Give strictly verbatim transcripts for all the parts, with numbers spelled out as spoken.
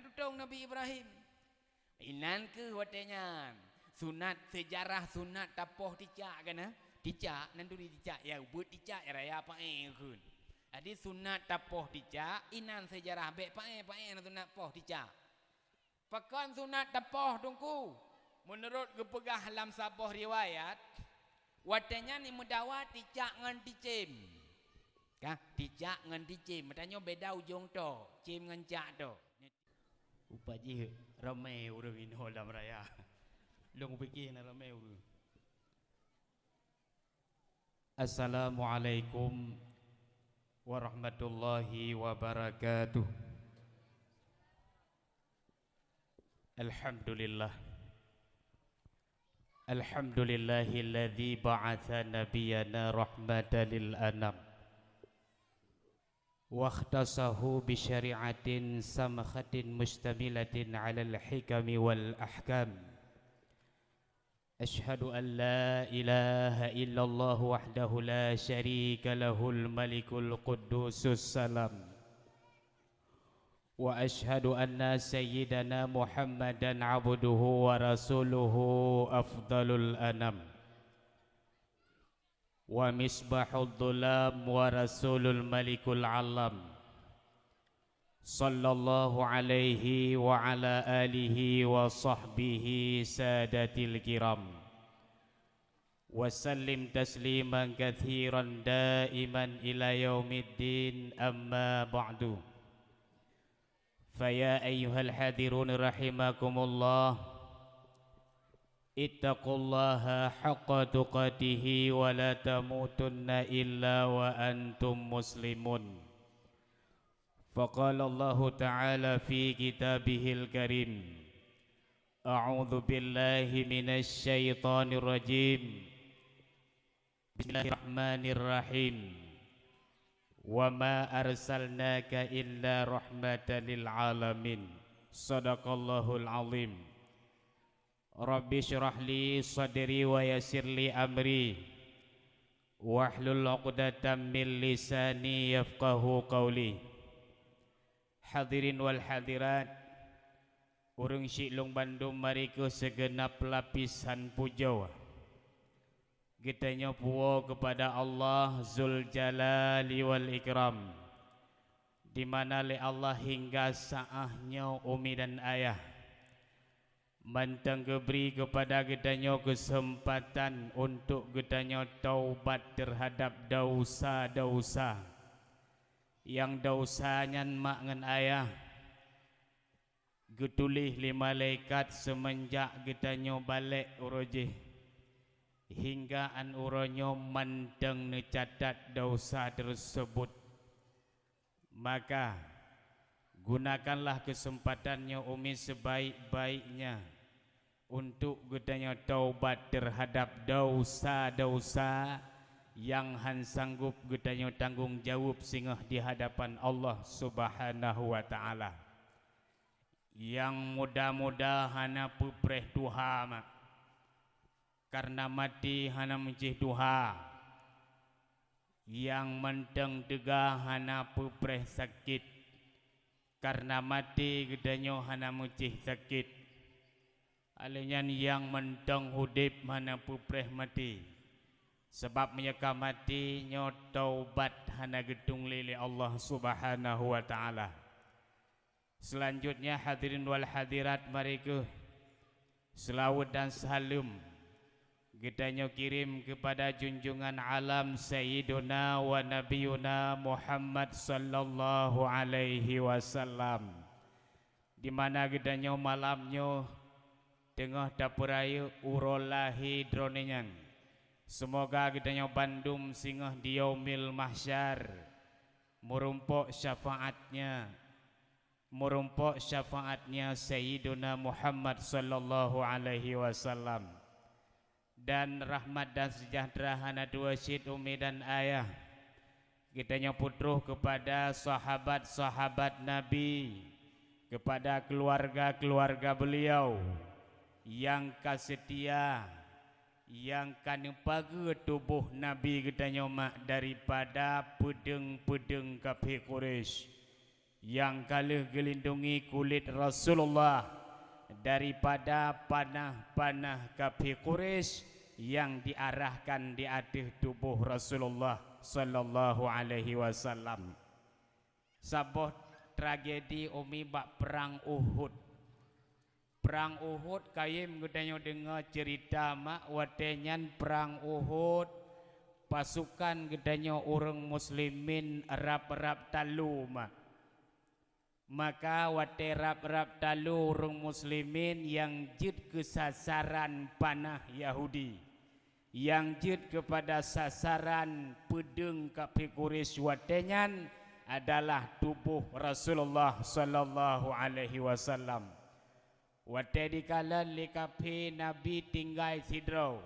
tutong Nabi Ibrahim. Inan kheueh watée nyan. Sunat seujarah, sunat tapoh ticak ka na. Ticak, nan turi ticak, ya ubeut ticak, ya raya paéh kheun. Jadi sunat tapoh ticak, inan seujarah bék paéh-paéh na sunat poh ticak. Pakon sunat tapoh Teungku? Meunurot geupeugah lam saboh riwayat, watée nyan imeudawa ticak ngon ticém. Ka, ticak ngon ticém, meutanyoe beda ujong to, cém ngon cak to. Rupa jih ramé ureuëng inoe lam raya. Lôn pike na ramé ureuëng. Assalamualaikum warahmatullahi wabarakatuh. Alhamdulillah. Alhamdulillahilladzi ba'atsa nabiyana rahmatan lil anam. Wakhtasahu bi syari'atin samakhatin mustamilatin 'alal hikami wal ahkam. Asyhadu an la ilaha illallah wahdahu la syarika lahul malikul quddusus salam. Wa asyhadu anna sayyidana Muhammadan abduhu wa rasuluhu afdalul anam. Wa misbahul dhulam wa rasulul malikul alam. Sallallahu alaihi wa ala alihi wa sahbihi sadatil kiram. Wa sallim tasliman katsiran daiman ila yaumiddin, amma ba'du. Fa ya ayyuhal hadirun rahimakumullah. Ittaqullaha haqqa tuqatihi wa la tamutunna illa wa antum muslimun. Fa qala Allahu ta'ala fi kitabihil karim. A'udzu billahi minasy syaithanir rajim. Bismillahirrahmanirrahim. Wa ma arsalnaka illa rahmatan lil alamin. Sadaqallahul azim. Rabbi syrah li sadri wa yassir li amri. Wahlul uqdatam min lisani yafqahu qawli. Hadirin wal hadirat, ureuëng syik lôn bandum, mari keuh sigeunab lapisan pujoe geutanyoe puwoe keupada Allah Zuljalali wal Ikram, di mana lé Allah hingga saát nyoe umi dan ayah mantong geubri keupada geutanyoe keuseumpatan untuk geutanyoe taubat teuhadab desya-desya. Nyang desya nyan mak ngon ayah geutuléh lé malaikat seumeunjak geutanyoe balek uroe jih, hingga án uroe nyoe mantong neucatat desya teuseubot. Maka, gunakanlah keuseumpatan nyoe umi seubaék-baéknya untuk geutanyoe taubat teuhadab desya-desya nyang hán sanggop geutanyoe tanggong jaweueb singoh di hadapan Allah Subhanahu wa Ta'ala. Nyang muda-muda hana peupreh tuha mak, kareuna maté hana meucéh tuha. Nyang mantong teuga hana peupreh sakét, kareuna maté geutanyoe hana meucéh sakét. Óh lheueh nyan nyang mantong udeb hana peupreh maté, sabab meunyoe ka maté nyoe taubat hana geutueng lé lé Allah Subhanahu wa Ta'ala. Seulanjutnya, hadirin wal hadirat, mari keuh seulaweuet dan saleuem geutanyoe kirém keupada junjungan alam Sayyiduna wa Nabiyuna Muhammad sallallahu alaihi wasallam, di mana geutanyoe malam nyoe teungoh tapeurayeuk uroe lahé droeneuh nyan. Seumoga geutanyoe bandum singoh di Yaumil Mahsyar meurumpok syafaatnya, meurumpok syafaatnya Sayyiduna Muhammad sallallahu alaihi wasallam. Dan rahmat dan seujahteura hana tuwoe cit umi dan ayah geutanyoe peutroh keupada sahabat-sahabat Nabi, keupada keuluwarga-keuluwarga beuliau nyang ka seutia, nyang ka neupageue tuboh Nabi geutanyoe mak daripada peudeueng-peudeueng kaphé Quraisy. nyang ka lheueh geulindungi kulét Rasulullah daripada panah-panah kafé Quraisy nyang diarahkan di ateueh tuboh Rasulullah sallallahu alaihi wasallam. Saboh tragedi umi bak Prang Uhud. Prang Uhud, kayém geutanyoe deungoe ceurita mak, watée nyan Prang Uhud, pasukan geutanyoe ureuëng muslimin rab-rab talu mak. Maka watée rab-rab talu ureuëng muslimin nyang jeuet keu sasaran panah Yahudi, nyang jeuet keupada sasaran peudeueng kafé Quraisy watée nyan adalah tuboh Rasulullah sallallahu alaihi wasallam. Watée dikalon lé kafé Nabi tinggai sidroe,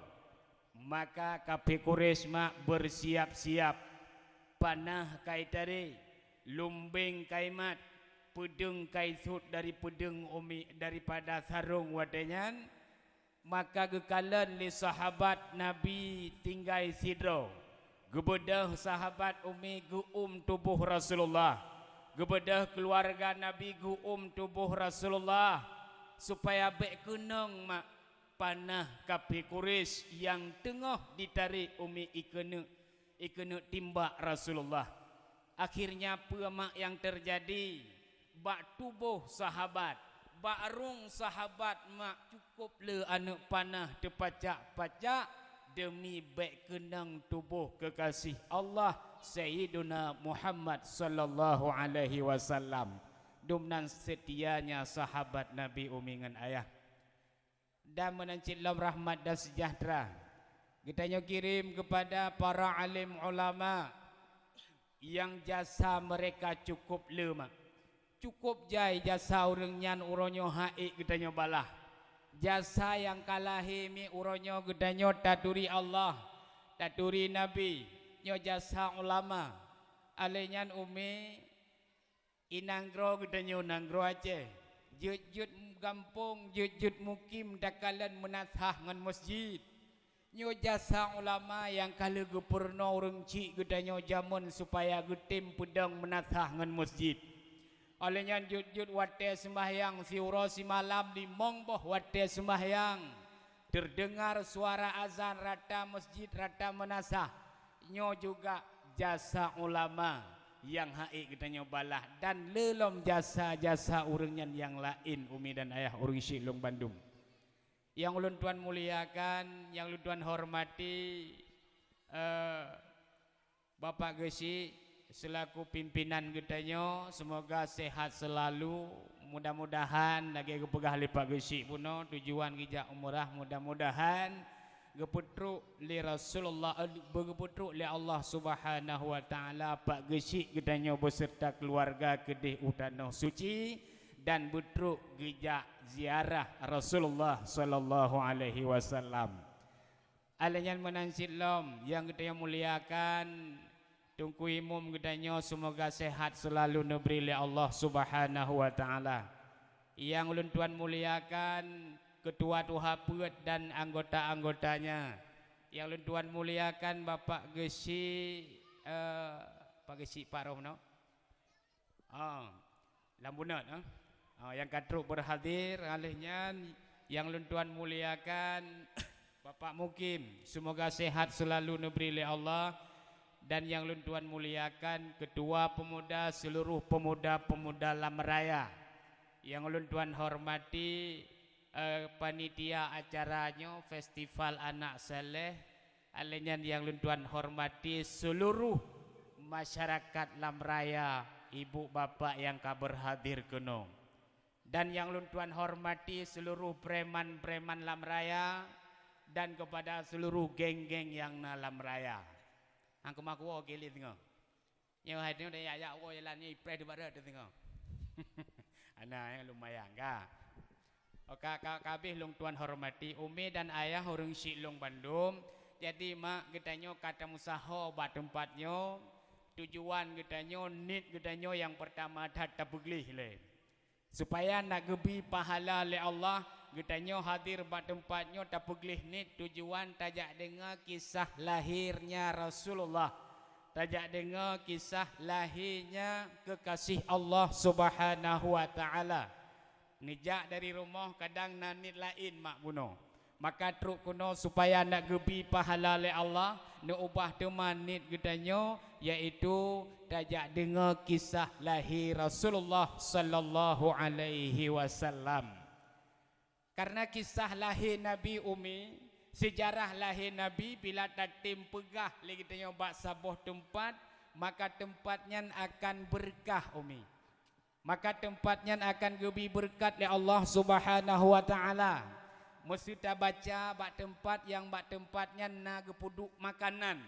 maka kafé Quraisy mak beusiab-siab, panah ka itarek, lumbeng ka imat, peudeueng ka isut dari peudeueng umi daripada sarong watée nyan, maka geukalon lé sahabat Nabi tinggai sidroe. Geubeudôh sahabat umi geuuem tuboh Rasulullah. Geubeudôh keuluwarga Nabi geuuem tuboh Rasulullah, supaya bék keunong mak panah kafé Quraisy nyang teungoh ditarek umi ikeuneuk, ikeuneuk timbak Rasulullah. Akhirnya peue mak nyang teujadi? Bak tuboh sahabat, bak rhueng sahabat mak cukup le aneuëk panah teupacak-pacak deumi bék keunong tuboh keukaséh Allah Sayyiduna Muhammad sallallahu alaihi wasallam. Dumnan seutianya sahabat Nabi umi ngon ayah. Dan meunan cit lom rahmat dan seujahteura geutanyoe kirém keupada para alim ulama nyang jasa meureka cukup le mak. Cukup jai jasa ureuëng nyan uroe nyoe han ék geutanyoe balaih. Jasa nyang ka lahé mi uroe nyoe geutanyoe taturi Allah, taturi Nabi, nyoe jasa ulama. Alai nyan umi, i nanggroe geutanyoe nanggroe Aceh, jeuet-jeuet gampông, jeuet-jeuet mukim takalon meunasah ngon meuseujid. Nyoe jasa ulama nyang ka lheueh geupeurunoe ureuëng chik geutanyoe jameun supaya geutem peudong meunasah ngon meuseujid. Alai nyan jeuet-jeuet watée seumbahyang siuroe simalam limong boh watée seumbahyang, teudeungar suara azan rata meuseujid rata meunasah. Nyoe juga jasa ulama nyang han ék geutanyoe balaih dan le lom jasa-jasa ureuëng nyan nyang laén umi dan ayah ureuëng chik lôn bandum. Nyang ulôn tuan muliakan, nyang ulôn tuan hormati, eh, Bapak Geuchik, seulaku pimpinan geutanyoe, seumoga sehat seulalu. Mudah-mudahan, lagée geupeugah lé Pak Geuchik bunoe, tujuan geujak umrah, mudah-mudahan geupeutrok lé Rasulullah, eh, geupeutrok lé Allah Subhanahu wa Taala Pak Geuchik geutanyoe beuseurta keuluwarga keudeh u Tanoh Suci dan beutrok geujak ziarah Rasulullah sallallahu alaihi wasallam. Alai nyan meunan cit lom nyang geutanyoe muliakan Teungku Imum geutanyoe, seumoga sehat seulalu neubri lé Allah Subhanahu wa Taala. Nyang ulôn tuan muliakan Keutua Tuha Peuet dan anggota-anggotanya. Nyang ulôn tuan muliakan Bapak Geuchik, eh, Pak Geuchik Pak Roh meunoe. Ha, lam bunot, ha. Ha, nyang ka trok beurhadir, aleh nyan nyang lôn tuan muliakan Bapak Mukim, seumoga sehat seulalu neubri lé Allah, dan nyang lôn tuan muliakan Keutua Peumuda seuluroh peumuda-peumuda lam raya. Nyang lôn tuan hormati, eh, panitia acara nyoe, Festival Anak Saleh, aleh nyan nyang lôn tuan hormati seuluroh masyarakat lam raya, ibu bapak nyang ka beurhadir keunoe. Dan nyang lôn tuan hormati seuluroh preman-preman lam raya dan keupada seuluroh geng-geng nyang na lam raya. Hang keumah kuwoe gét lé singoh. Nyoe hai tanyoe dan yak-yak woe jalan nyoe ipreh di barat teusingoh. Ana nyang lumayan ka. Oka ka, ka habéh lôn tuan hormati umi dan ayah ureuëng syik lôn bandum. Jadi mak geutanyoe ka tameusaho bak teumpat nyoe. Tujuan geutanyoe, niet geutanyoe nyang peurtama that tapeugleh lé. Supaya nak geubi pahala lé Allah, geutanyoe hadir bak teumpat nyoe tapeugleh niet tujuan tajak deungoe kisah lahirnya Rasulullah. Tajak deungoe kisah lahé nya keukaséh Allah Subhanahu wa Ta'ala. Neujak dari rumoh kadang na niet laén mak bunoe. Maka trok keunoe supaya nak geubi pahala lé Allah, neuubah teuma niet geutanyoe, yaitu tajak deungoe kisah lahé Rasulullah sallallahu alaihi wasallam. Karena kisah lahé Nabi Umi, sejarah lahé Nabi bila tatem peugah lé geutanyoe bak saboh teumpat, maka teumpat nyan akan beureukat Umi. Maka teumpat nyan akan geubi beureukat lé Allah Subhanahu wa Ta'ala. Meuseuta baca bak teumpat nyang bak teumpat nyan na geupeuduek makanan,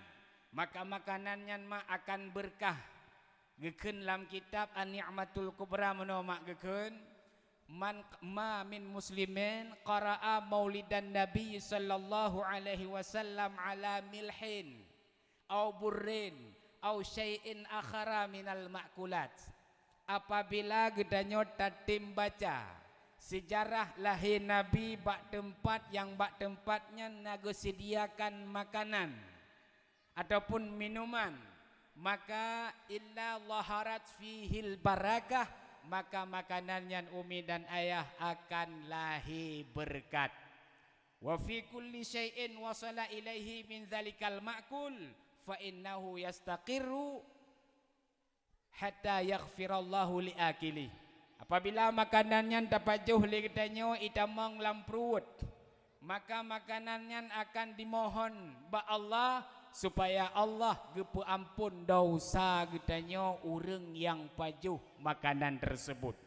maka makanan nyan mak akan beureukat. Geukheun lam kitab An-Ni'matul Kubra meunoe mak geukheun, "Man, ma min muslimin qara'a maulidan Nabi sallallahu alaihi wasallam ala milhin, au burrin, au syai'in akhara minal ma'kulat." Apabila geutanyoe tatem baca sejarah lahé Nabi bak teumpat nyang bak teumpat nyan na geuseudiakan makanan, ataupun minuman, maka illa zaharat fihil barakah, maka makanan nyan umi dan ayah akan lahé beureukat. Wa fi kulli syai'in wasala ilaihi min zalikal ma'kul, fa innahu yastaqirru hatta yaghfirallahu li akilih. Apabila makanan nyan tapajoh lé geutanyoe itamong lam pruet, maka makanan nyan akan dimohon bak Allah supaya Allah geupeuamphon desya geutanyoe ureuëng nyang pajoh makanan teuseubut.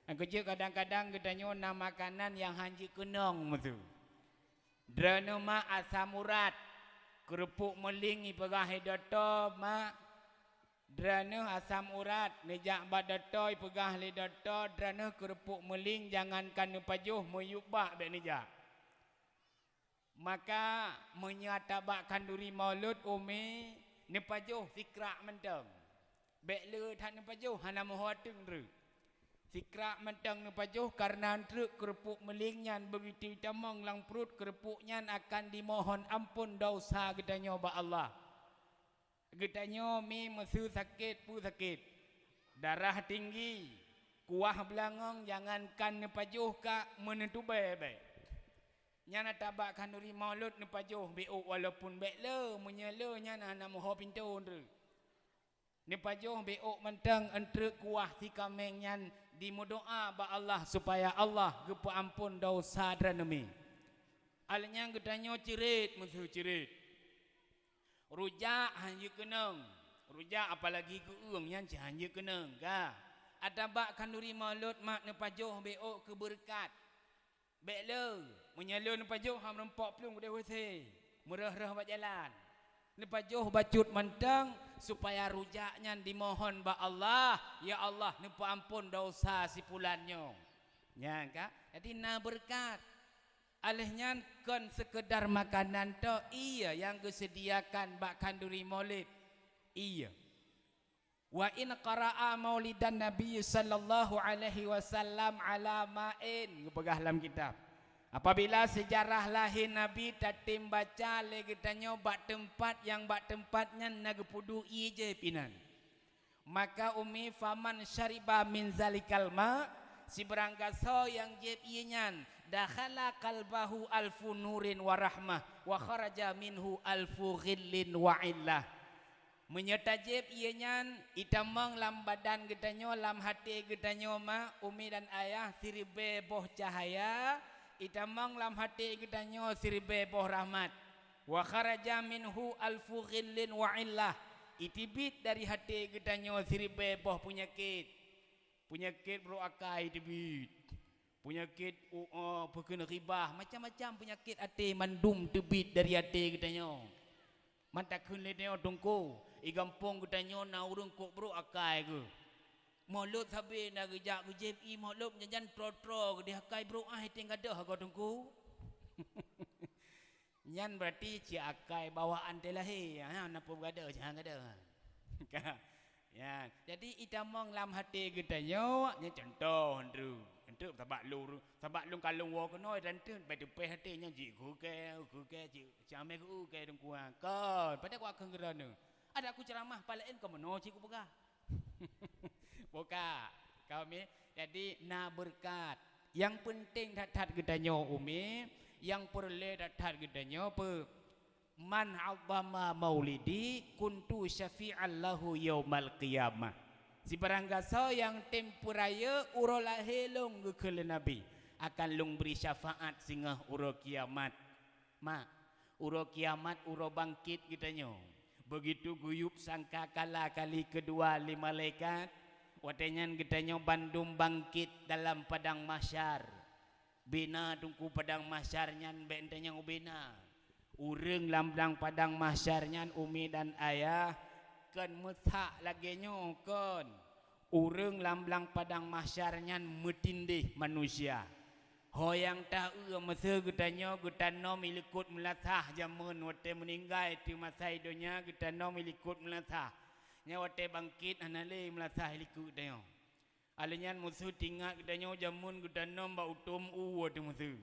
Nyang keujeuet kadang-kadang geutanyoe na makanan nyang hán jeuet keunong meusu. Droeneueh mak asam urat, keureupuk meulieng ipeugah lé dokto mak. Droeneueh asam urat, neujak bak dokto, ipeugah lé dokto, droeneueh keureupuk meulieng, jangankan neupajoh, meuyueb bak bék neujak. Maka meunyoe tabak khanduri maulud umi, neupajoh sikrak mantong. Bék le that neupajoh, hana meuho ateueng treuk. Sikrak mantong neupajoh kareuna treuk keureupuk meulieng nyan begitu itamong lam pruet keureupuk nyan akan dimohon amphon desya geutanyoe bak Allah. Geutanyoe mi meusu sakét peue sakét, darah tinggi, kuah beulangong, jangankan neupajoh ka meuneutubée bék. Nyan tabak khanduri maulud neupajoh bék ôk walaupun bék le, meunyoe le nyan hana meuho pintoe treuk. Neupajoh bék ôk mantong eunteuk kuah sikaméng nyan dimeudoá bak Allah supaya Allah geupeuamphon desya droeneueh mi. Alheuh nyan geutanyoe ceuret meusu ceuret. Rujak hán jeuet keunong. Rujak apalagi keu-ueng nyan cit hán jeuet keunong ka. Atabak khanduri maulud mak neupajoh bék ôk keu beureukat. Bék le, meunyoe le neupajoh ha meurumpok plueng udeh W C, meureuh-reuh bak jalan. Neupajoh bacut mantong supaya rujak nyan dimohon bak Allah, "Ya Allah, neupeuamphon desya si pulan nyoe." Nyan ka, jadi na beureukat. Alheuh nyan kon seukeudar makanan tok, iya nyang geuseudiakan bak khanduri maulid. Iya. "Wa in qara'a maulidan Nabi sallallahu alaihi wasallam ala ma'in," geupeugah lam kitab. Apabila seujarah lahé Nabi tatem baca lé geutanyoe bak teumpat nyang bak teumpat nyan na geupeuduek ié jieb inan, maka umi, "Faman syariba min zalikal ma," sibarang gasoe nyang jieb ié nyan, "dakhala qalbahu alfu nurin wa rahmah, wa kharaja minhu alfu ghillin wa illah." Meunyoe tajieb ié nyan, itamong lam badan geutanyoe, lam até geutanyoe mak, umi dan ayah, siribée boh cahya, itamong lam até geutanyoe siribée boh rahmat. "Wa kharaja minhu alfu ghillin wa illah," iteubiet dari até geutanyoe siribée boh peunyakét. Peunyakét brok akai teubiet. Peunyakét, uh, uh, peukheun ghibah, macam-macam peunyakét até mandum teubiet dari até geutanyoe. Man takheun lé tanyoe teungku, i gampông geutanyoe na ureuëng kok brok akai geuh. Maulud sabe na geujak geujieb ié maulud nyan jan troe-troe geudeh akai brok ah iténg gadôh agoe teungku. Nyan beurati cit akai bawaan teuh lahé, ha, na peue gadôh, ha, gadôh. Ka. Ya, jadi itamong lam até geutanyoe, nyan contoh, Andrew. Andrew sabak lôn, sabak lôn kalon woe keunoe, dan tu, bai teupeh até nyan jih, geuke, geuke, cik, cik amé geuke, dengkuan. Kon, pada kuat kheun keu droeneueh. Adak kuceuramah, palaén keu meunoe cit kupeugah. Buka. Kami, jadi na beureukat. Nyang peunteng that-that geutanyoe umi, nyang peureulée that-that geutanyoe peue? "Man 'azzama maulidi kuntu syafi'an lahu yaumal qiyamah." Sibarang gasoe nyang tem peurayeuk uroe lahé lôn geukheun lé Nabi, akan lôn bri syafaat singoh uroe kiamat. Mak, uroe kiamat, uroe bangkét geutanyoe. Begitu geuyueb sangkakala kali keudua lé malaikat, watée nyan geutanyoe bandum bangkét dalam padang mahsyar. Bina teungku padang mahsyar nyan bék tanyoe bina. Ureuëng lam blang padang mahsyar nyan umi dan ayah kon meusak lagée nyoe kon. Ureuëng lam blang padang mahsyar nyan meutindéh manusia. Ho nyang taeu meuseu geutanyoe geutanom ilikot meulasah jamén watée meuninggai teumasa i donya geutanom ilikot meulasah. Nyan watée bangkét hana lé meulasah ilikot tanyoe. Alheuh nyan meuseu tingat geutanyoe jamén geutanom bak utom u watée meuseu.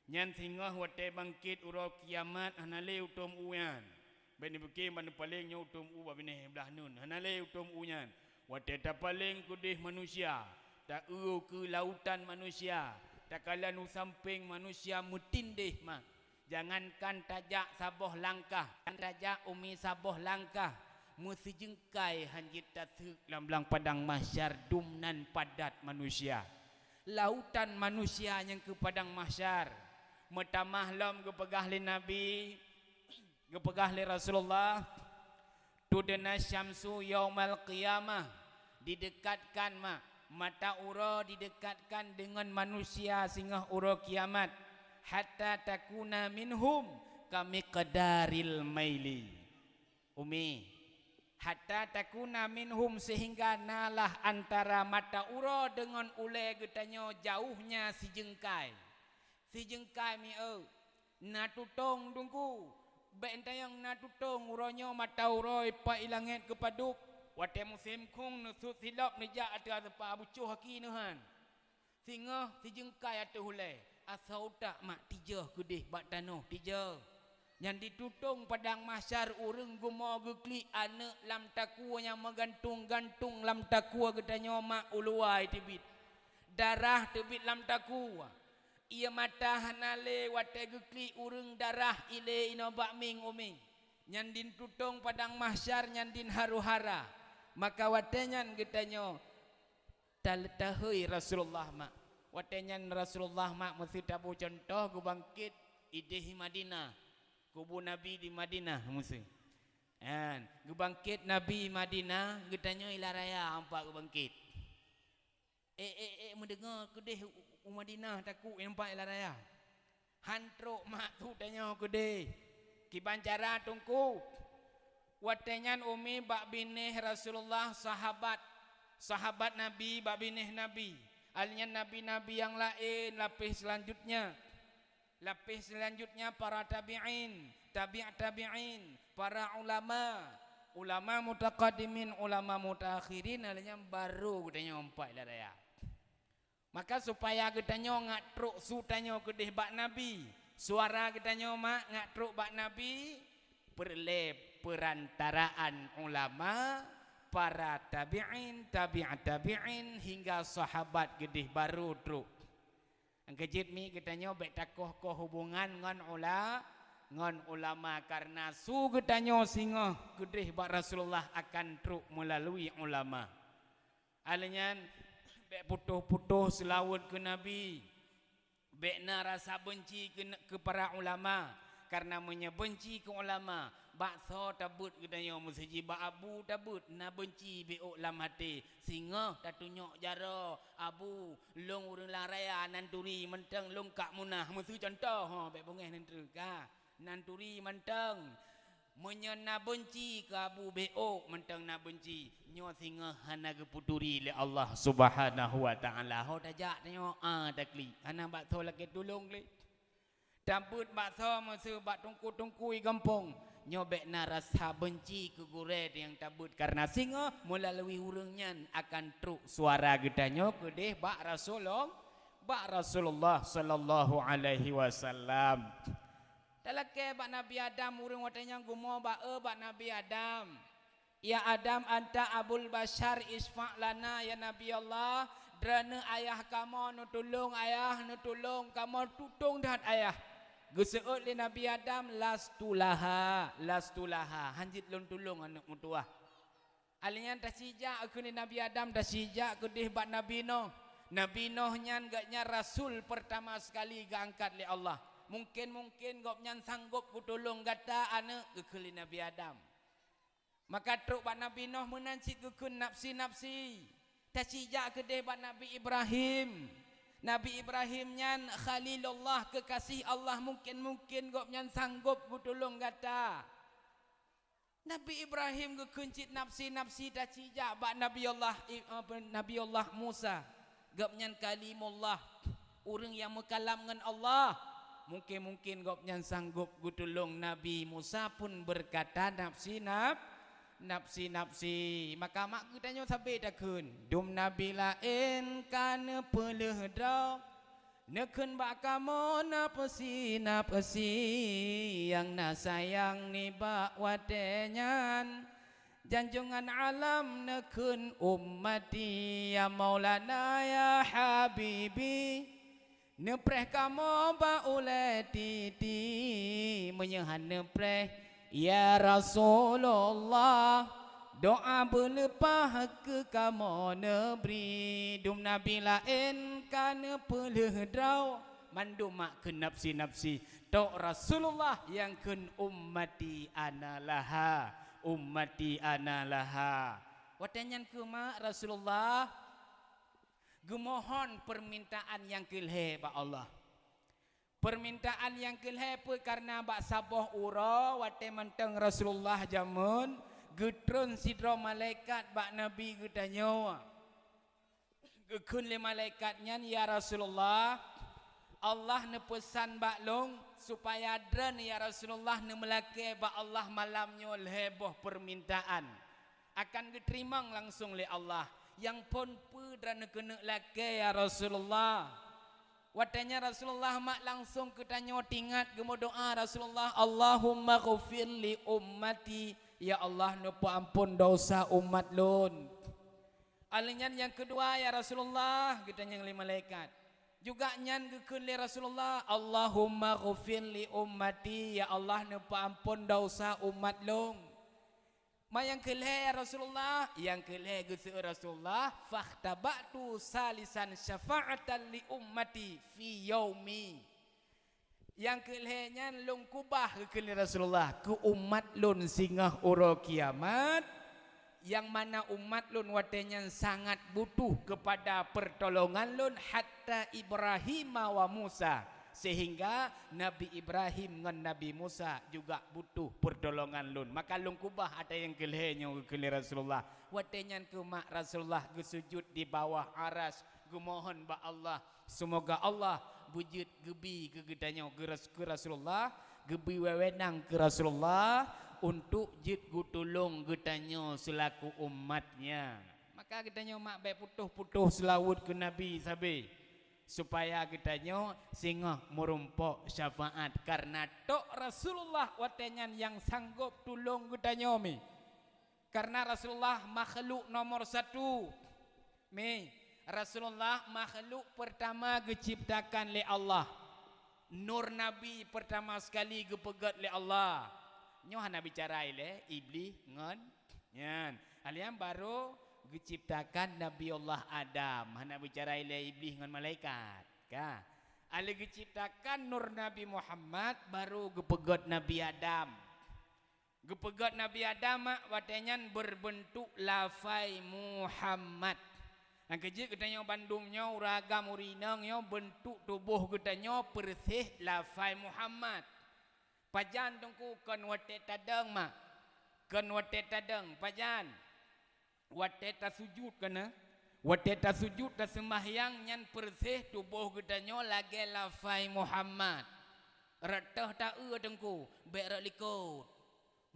Nyan singoh watée bangkét uroe kiamat hana lé utom u nyan. Bék neupike ban neupaleng nyoe utom u bak binéh blaih nun. Hana lé utom u nyan. Watée tapaleng keudeh manusia, taeu keu lautan manusia, takalon u sampéng manusia meutindéh mak. Jangankan tajak saboh langkah, kan tajak umi saboh langkah, meusijeungkai hanjeuet taseuk lam blang padang mahsyar dum nan padat manusia. Lautan manusia nyang keu padang mahsyar. Meutamah lom geupeugah lé Nabi, geupeugah lé Rasulullah, "Tudna syamsu yaumal qiyamah," didekatkan ma-, mata uroe didekatkan deungon manusia singoh uroe kiamat, "hatta takuna minhum kamiqdaril maili." Umi, "hatta takuna minhum," sehingga nalah antara mata uroe deungon ulée geutanyoe jauhnya sijeungkai. Sijeungkai mieu, na tutong teungku. Bék tanyong na tutong uroe nyoe mata uroe pat i langét geupadub. Watée musém khong neusut silop neujak ateueh aseupa bucoh aki neuhan. Singoh sijeungkai ateueh ulée, asoe utak mak tijôh keudeh bak tanoh tijôh. Nyan ditutong padang mahsyar ureuëng gumo geuklik aneuëk lam takue nyang meugantung-gantung lam takue geutanyoe mak uluwa teubiet. Darah teubiet lam takue. Ié mata hana lé watée geuklik ureuëng darah ilée inoe bak mieng umi. Nyan din tutong padang mahsyar nyan din haru-hara. Maka watée nyan geutanyoe tal-, tahôi Rasulullah mak. Watée nyan Rasulullah mak meuseu tabu cuntoh geubangkét idéh Madinah. Kubu Nabi di Madinah meuseu. Kan, geubangkét Nabi Madinah, geutanyoe i Laraya ampak geubangkét. Eh, eh, eh, meudeungoe keudeh u, u Madinah takue nampak i Laraya. Han trok mak tu tanyoe keudeh. Kiban cara teungku. Watée nyan umi bak binéh Rasulullah sahabat, sahabat Nabi bak binéh Nabi. Alnyan nabi-nabi nyang laén lapéh seulanjutnya. Lapéh seulanjutnya para tabi'in, tabi' tabi'in, para ulama, ulama mutaqaddimin, ulama mutaakhirin, alnyan barô geutanyoe ampak i Laraya. Maka supaya geutanyoe ngat trok su tanyoe keudeh bak Nabi, suara geutanyoe mak ngat trok bak Nabi, peureulée peurantaraan ulama, para tabi'in, tabi' tabi'in, hingga sahabat keudeh barô trok. Nyang keujeuet mi geutanyoe bék takoh-koh hubongan ngon ula-, ngon ulama, kareuna su geutanyoe singoh keudeh bak Rasulullah akan trok meulalui ulama. Alnyan bék putôh-putôh seulaweuet keu Nabi. Bék na rasa beunci keu, keu para ulama, kareuna meunyoe beunci keu ulama, bak soe tabeuet geutanyoe meuseuji bak abu tabeuet na beunci bék ôk lam até. Singoh tatunyok jaroe, "Abu, lôn ureuëng Laraya nan turi mantong lôn kak munah," meuseu cuntoh, ho, bék beungéh nan treuk ka. Nan turi mantong. Meunyoe na beunci keu abu bék ôk mantong na beunci, nyoe singoh hana geupeuturi lé Allah Subhanahu wa Ta'ala. Ho tajak tanyoe, a, taklik. Hana bak soe lakée tulông klik. Tabeuet bak soe meuseu bak teungku-teungku i gampông. Nyoe bék na rasa beunci keu gurée nyang tabeuet, kareuna singoh meulalui ureuëng nyan akan trok suara geutanyoe keudeh bak Rasulullah, bak Rasulullah sallallahu alaihi wasallam. Talakée bak Nabi Adam, ureuëng watée nyan gumoe ba-, eu, bak Nabi Adam. "Ya Adam, anta abul basyar, isyfa' lana ya Nabi Allah, droeneuh ayah kamoe, neutulông ayah, neutulông kamoe, tutông that ayah." Geuseuôt lé Nabi Adam, "Lastu laha, lastu laha, hanjeuet lôn tulông aneuëk meutuwah." Alèh nyan taci jak kheun lé Nabi Adam, taci jak keudeh bak Nabi Nuh. Nabi Nuh nyan gobnyan rasul pertama sekali geuangkat lé Allah. Mungken-mungken gobnyan sanggop geutulông gata aneuëk, geukheun lé Nabi Adam. Maka trok bak Nabi Nuh meunan cit geukheun nafsi-nafsi. Taci jak keudeh bak Nabi Ibrahim. Nabi Ibrahim nyan Khalilullah, keukaséh Allah, mungken-mungken gobnyan sanggop geutulông gata. Nabi Ibrahim geukheun cit nafsi-nafsi, taci jak bak Nabi Allah I-, apa, Nabi Allah Musa. Gobnyan Kalimullah, ureuëng nyang meukalam ngon Allah. Mungken-mungken gobnyan sanggop geutulông Nabi Musa pun beukata nafsi naf-, nafsi-nafsi. Maka mak geutanyoe sabe takheun, dum nabi laén ka neupeuleueh droe. Neukheun bak kamoe nafsi-nafsi nyang na sayang nibak watée nyan. Janjongan alam neukheun ummati ya Maulana ya Habibi. Neupreh kamoe bak ulée titi, meunyoe han neupreh ya Rasulullah, doa beuleupah keu kamoe neubri. Dum nabi laén ka neupeuleueh droe, mandum mak keu nafsi-nafsi. Tok Rasulullah nyang kheun ummati ana laha, ummati ana laha. Watée nyan keuh mak Rasulullah geumohon peurmintaan nyang keu lhée bak Allah. Peurmintaan nyang keu lhée peue? Kareuna bak saboh uroe watée mantong Rasulullah jameun, geutreun sidroe malaikat bak Nabi geutanyoe. Geukheun lé malaikat nyan, "Ya Rasulullah, Allah neupeusan bak lôn supaya droeneuh ya Rasulullah neumeulakée bak Allah malam nyoe lhée boh peurmintaan. Akan geuteurimong langsong lé Allah. Nyang phon peue droeneuh keuneuk lakée ya Rasulullah?" Watée nyan Rasulullah mak langsong geutanyoe teuingat geumeudoá Rasulullah, "Allahumma ghfir li ummati." Ya Allah, neupeuamphon desya umat lôn. Alheuh nyan nyang keudua, "Ya Rasulullah," geutanyong lé malaikat. Juga nyan geukheun lé Rasulullah, "Allahumma ghfir li ummati," ya Allah, neupeuamphon desya umat lôn. Ma nyang keu lhée, "Ya Rasulullah," nyang keu lhée geuseuôt Rasulullah, "Fakhtaba'tu salisan syafa'atan li ummati fi yaumi." Nyang keu lhée nyan lôn keubah, geukheun lé Rasulullah, keu umat lôn singoh uroe kiamat, nyang mana umat lôn watée nyan sangat butuh keupada peurtolongan lôn, hatta Ibrahima wa Musa, sehingga Nabi Ibrahim ngon Nabi Musa juga butuh peurtolongan lôn. Maka lôn keubah ata nyang keu lhée nyoe, geukheun lé Rasulullah. Watée nyan keuh mak Rasulullah geusujut di bawah Arasy, geumohon bak Allah, seumoga Allah beujeuet geubi keu geutanyoe, geu-, keu Rasulullah, geubi wewenang keu Rasulullah untuk jeuet geutulông geutanyoe seulaku umat-Nya. Maka geutanyoe mak bék putôh-putôh seulaweuet keu Nabi sabe, supaya geutanyoe singoh meurumpok syafaat, kareuna tok Rasulullah watée nyan nyang sanggop tulông geutanyoe mi. Kareuna Rasulullah makhluk nomor satu. Mi, Rasulullah makhluk peurtama geuciptakan lé Allah. Nur Nabi peurtama sekali geupeugét lé Allah. Nyoe hana bicara ilée Iblih ngon nyan. Alheuh nyan barô geuciptakan Nabi Allah Adam. Hana bicara ilée Iblih ngon malaikat. Ka. Alheuh geuciptakan Nur Nabi Muhammad, barô geupeugét Nabi Adam. Geupeugét Nabi Adam mak watée nyan beurbeuntuk lafai Muhammad. Nyang keu jeuet geutanyoe bandum nyoe, ureuëng agam ureuëng inong nyoe, beuntuk tuboh geutanyoe peureuséh lafai Muhammad. Pajan teungku? Kon watée tadong mak. Kon watée tadong. Pajan? Watée tasujut kana, watée tasujut taseumbahyang nyan peureuséh tuboh geutanyoe lagée lafai Muhammad. Rot toh ta-eu teungku, bék rot likot.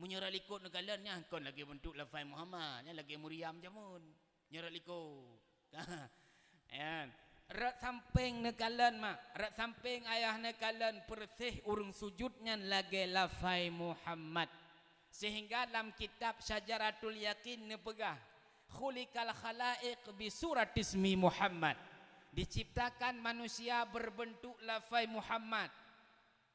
Meunyoe rot likot neukalon nyan kon lagée beuntuk lafai Muhammad, nyan lagée Maryam jameun. Nyoe rot likot. Nyan. Rot sampéng neukalon mak, rot sampéng ayah neukalon peureuséh ureuëng sujut nyan lagée lafai Muhammad. Sehingga lam kitab Syajaratul Yaqin neupeugah, "Khuliqal khalaiq bi suratismi Muhammad." Diciptakan manusia berbentuk lafai Muhammad.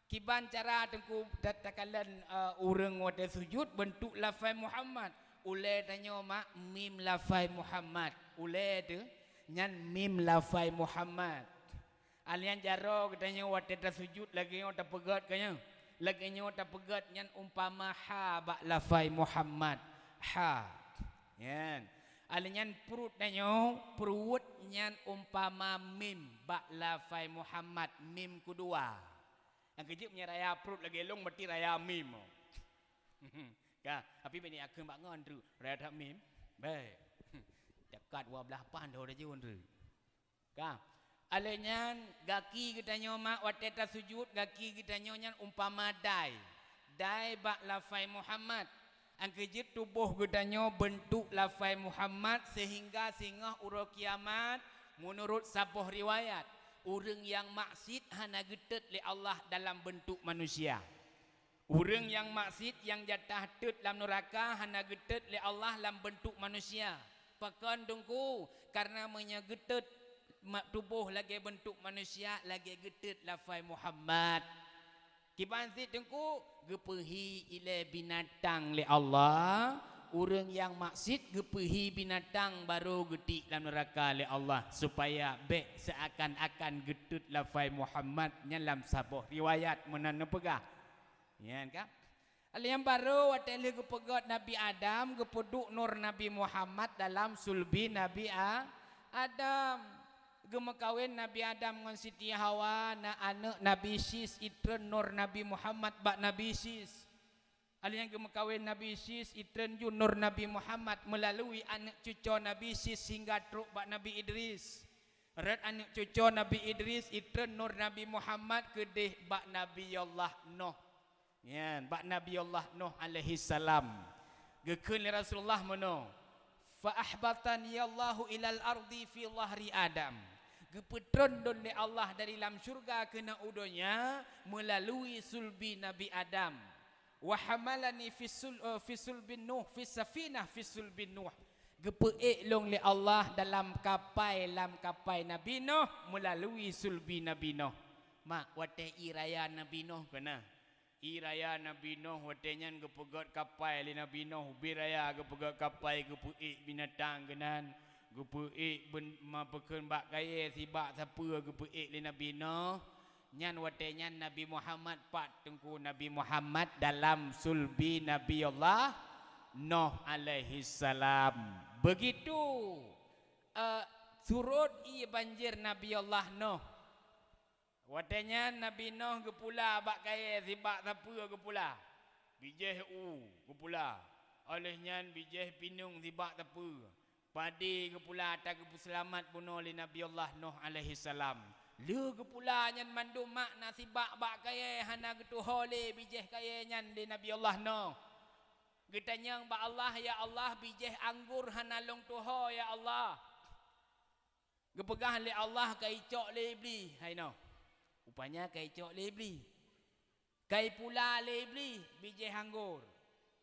Kiban cara Teungku ta-, takalon, eh, ureuëng watée sujud bentuk lafai Muhammad. Ulée tanyoe mak mim lafai Muhammad. Ulée teuh nyan mim lafai Muhammad. Alian jaroe geutanyoe watée tasujud lagée nyoe tapeugét keu nyoe. Lagée nyoe tapeugét nyan umpama ha bak lafai Muhammad. Ha. Nyan. Alian pruet tanyoe, pruet nyan umpama mim bak lafai Muhammad, mim keudua. Nyang keujeuet meunyoe raya pruet lagée lông, berarti raya mim. Ka, tapi bini akheun bak ngon tu, raya that mim. Baik. Dekat dua belas pan dah udah jun tu. Ka. Alé nyan, gaki geutanyoe mak watée tasujud, gaki geutanyoe nyan umpama dai. Dai bak lafai Muhammad. Nyang keujeuet tuboh geutanyoe bentuk lafai Muhammad sehingga singoh uroe kiamat, meunurot saboh riwayat, ureuëng nyang maksiet hana geutot lé Allah dalam bentuk manusia. Ureuëng nyang maksiet nyang jatah tot lam nuraka hana geutot lé Allah lam bentuk manusia. Pakon Teungku? Karena meunyoe geutot ma-, tuboh lagée bentuk manusia, lagée geutot lafai Muhammad. Kiban cit Teungku, geupeuhi ilée binatang lé Allah. Ureuëng nyang maksiet geupeuhi binatang barô geutiek lam nuraka lé Allah, supaya bék seuakan-akan geutot lafai Muhammad nyan lam saboh riwayat meunan neupeugah. Nyan ka? Nyang barô watée lheueh geupeugét Nabi Adam, geupeuduek nur Nabi Muhammad dalam sulbi Nabi A-, Adam. Geumeukawen Nabi Adam ngon Siti Hawa, na aneuëk Nabi Sis, itreun nur Nabi Muhammad bak Nabi Sis. Alian geumeukawen Nabi Sis, itreun ju nur Nabi Muhammad meulalui aneuëk cucoe Nabi Sis hingga trok bak Nabi Idris. Rot aneuëk cucoe Nabi Idris, itreun nur Nabi Muhammad keudeh bak Nabi Allah Nuh. Nyan, bak Nabi Allah Nuh alaihissalam. Geukheun lé Rasulullah meunoe, "Fa ahbatani Allahu ilal ardi fi dhahri Adam." Geupeutreun lôn lé Allah dari lam syurga keunoe u donya meulalui sulbi Nabi Adam. "Wa hamalani fi sul-, eh, fi sulbin Nuh, fi safinah fi sulbin Nuh." Geupeuék lôn lé Allah dalam kapai, lam kapai Nabi Nuh meulalui sulbi Nabi Nuh. Mak, watée ie raya Nabi Nuh keunan. Ie raya Nabi Nuh watée nyan geupeugét kapai lé Nabi Nuh, ubit raya geupeugét kapai, geupeuék binatang keunan, geupeuék ben-, ma-, peukheun bak kayée sibak sapeue geupeuék lé Nabi Nuh. Nyan watée nyan Nabi Muhammad pat Teungku, Nabi Muhammad dalam sulbi Nabi Allah Nuh alaihissalam. Begitu, eh, surot ie banjir Nabi Allah Nuh. Watée nyan Nabi Nuh geupula bak kayée sibak sapeue geupula. Bijéh u geupula. Óh lheueh nyan bijéh pineung sibak sapeue. Padé geupula ata geupeuseulamat bunoe lé Nabi Allah Nuh alaihissalam. Lheueh geupula nyan mandum mak na sibak bak kayée hana geutuho lé bijéh kayée nyan lé Nabi Allah Nuh. Geutanyong bak Allah, "Ya Allah, bijéh anggor hana lôn tuho, ya Allah." Geupeugah lé Allah ka icok lé Iblih, hai noh. Rupanya ka icok lé Iblih. Ka ipula lé Iblih bijéh anggor.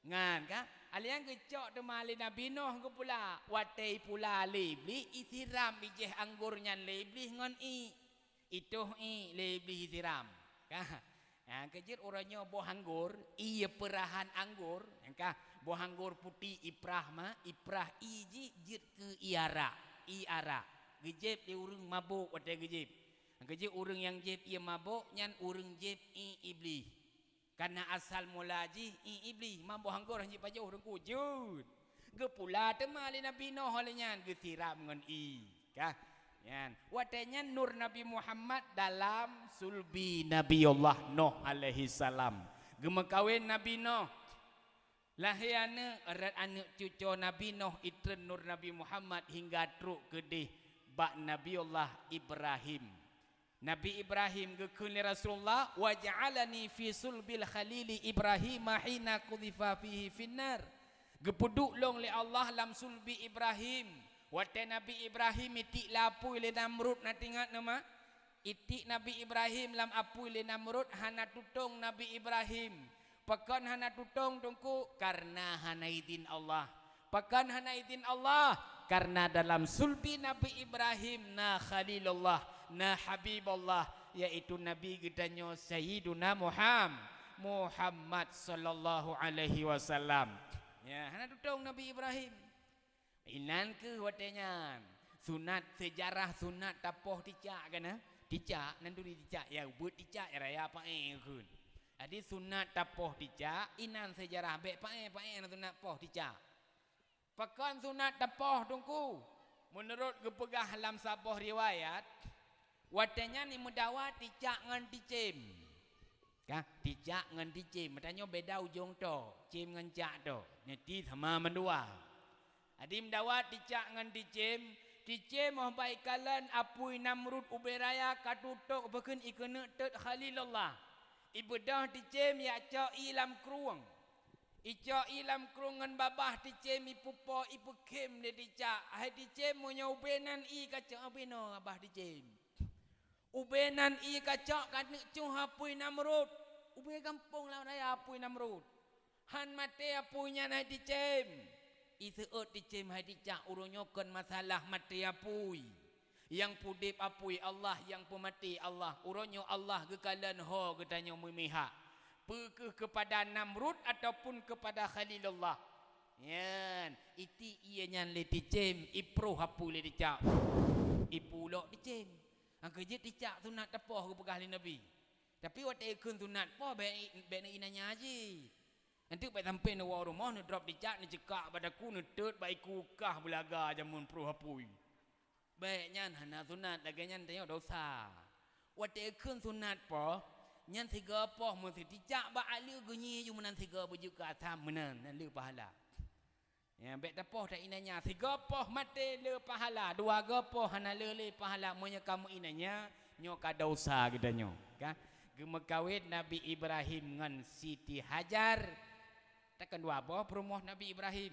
Nyan ka? Alian geucok teuma lé Nabi Nuh geupula. Watée ipula lé Iblih, isiram bijéh anggor nyan lé Iblih ngon ié. Itoh ié lé Iblih isiram. Ka? Nyang keujeuet uroe nyoe boh anggor, ie peurahan anggor, nyang ka boh anggor putéh iprah ma, iprah ie jih jeuet keu ie arak, ie arak. Geujép lé ureuëng mabök watée geujép. Nyang keujeuet ureuëng nyang jép ie mabök nyan ureuëng jép ie Iblih. Kareuna asal mula jih ie Iblih, ma boh anggor hana jipajoh ureuëng kujeuet. Geupula teuma lé Nabi Nuh lé nyan geusiram ngon ie. Ka? Nyan. Watée nyan nur Nabi Muhammad dalam sulbi Nabi Allah Nuh alaihissalam. Geumeukawen Nabi Nuh. Lahé aneuëk, rot aneuëk cucoe Nabi Nuh itreun nur Nabi Muhammad hingga trok keudeh bak Nabi Allah Ibrahim. Nabi Ibrahim geukheun lé Rasulullah, "Wa ja'alani fi sulbil khalili Ibrahim hina qudhifa fihi finnar." Geupeuduek lôn lé Allah lam sulbi Ibrahim. Watée Nabi Ibrahim itiek lam apui lé Namrud, na teuingat nama? Itiek Nabi Ibrahim lam apui lé Namrud hana tutong Nabi Ibrahim. Pakon hana tutong Teungku? Karena hana idin Allah. Pakon hana idin Allah? Karena dalam sulbi Nabi Ibrahim na Khalilullah, na Habibullah, yaitu Nabi geutanyoe Sayyiduna Muham-, Muhammad sallallahu alaihi wasallam. Ya, hana tutong Nabi Ibrahim. Inan kheueh watée nyan. Sunat, seujarah sunat tapoh ticak kana? Ticak, nan turi ticak, ya ubeut ticak, ya raya paéh kheun. Jadi sunat tapoh ticak, inan seujarah bék paéh-paéh na sunat poh ticak. Pakon sunat tapoh Teungku? Meunurot geupeugah lam saboh riwayat, watée nyan imeudawa ticak ngon ticém. Ka, ticak ngon ticém, meutanyoe beda ujong to, cém ngon cak to. Nyan ti sama mandua. Adim dawa ticak ngon ticém, ticém óh bak ikalon apui Namrud ubé raya ka tutôk beukeuen ikeuneuk teut Khalilullah. Ibeudôh ticém yak cok i lam krueng. Icok i lam krueng ngon babah ticém ipupo ipeukhém lé ticak. Hai ticém, meunyoe ubé nan i kacok ubé noe babah ticém. Ubé nan i kacok ka neuk cuh apui Namrud. Ubé gampông lam raya apui Namrud. Han maté apui nyan hai ticém. Iseuôt ticém hai ticak, uroe nyoe kon masalah maté apui. Nyang pudeb apui Allah, nyang peumaté Allah. Uroe nyoe Allah geukalon ho geutanyoe meumihak. Peu kheueh keupada Namrud ataupun keupada Khalilullah. Nyan, iti ié nyan lé ticém, iproh apui lé ticak. Ipulok ticém. Angkeujeuet ticak sunat tapoh geupeugah lé Nabi. Tapi watée ikheun sunat poh bék, bék na inanya jih. Nanti bék sampai neuwoe rumoh, neudrop ticak, neuceukak bak daku, neuteut bak iku kah beulaga jameun proh apui. Bék nyan hana sunat, lagée nyan tanyoe dosa. Watée kheun sunat poh, nyan sigoe poh meuseuti cak bak aleue geunyi ju meunan sigoe beujeuet keu asam meunan, nyan le pahala. Ya, bék tapoh ta inanya, sigoe poh maté le pahala, dua goe poh hana le lé pahala, meunyoe kamoe inanya, nyoe ka dosa geutanyoe, ka. Geumeukawen Nabi Ibrahim ngon Siti Hajar, takon dua boh peurumoh Nabi Ibrahim.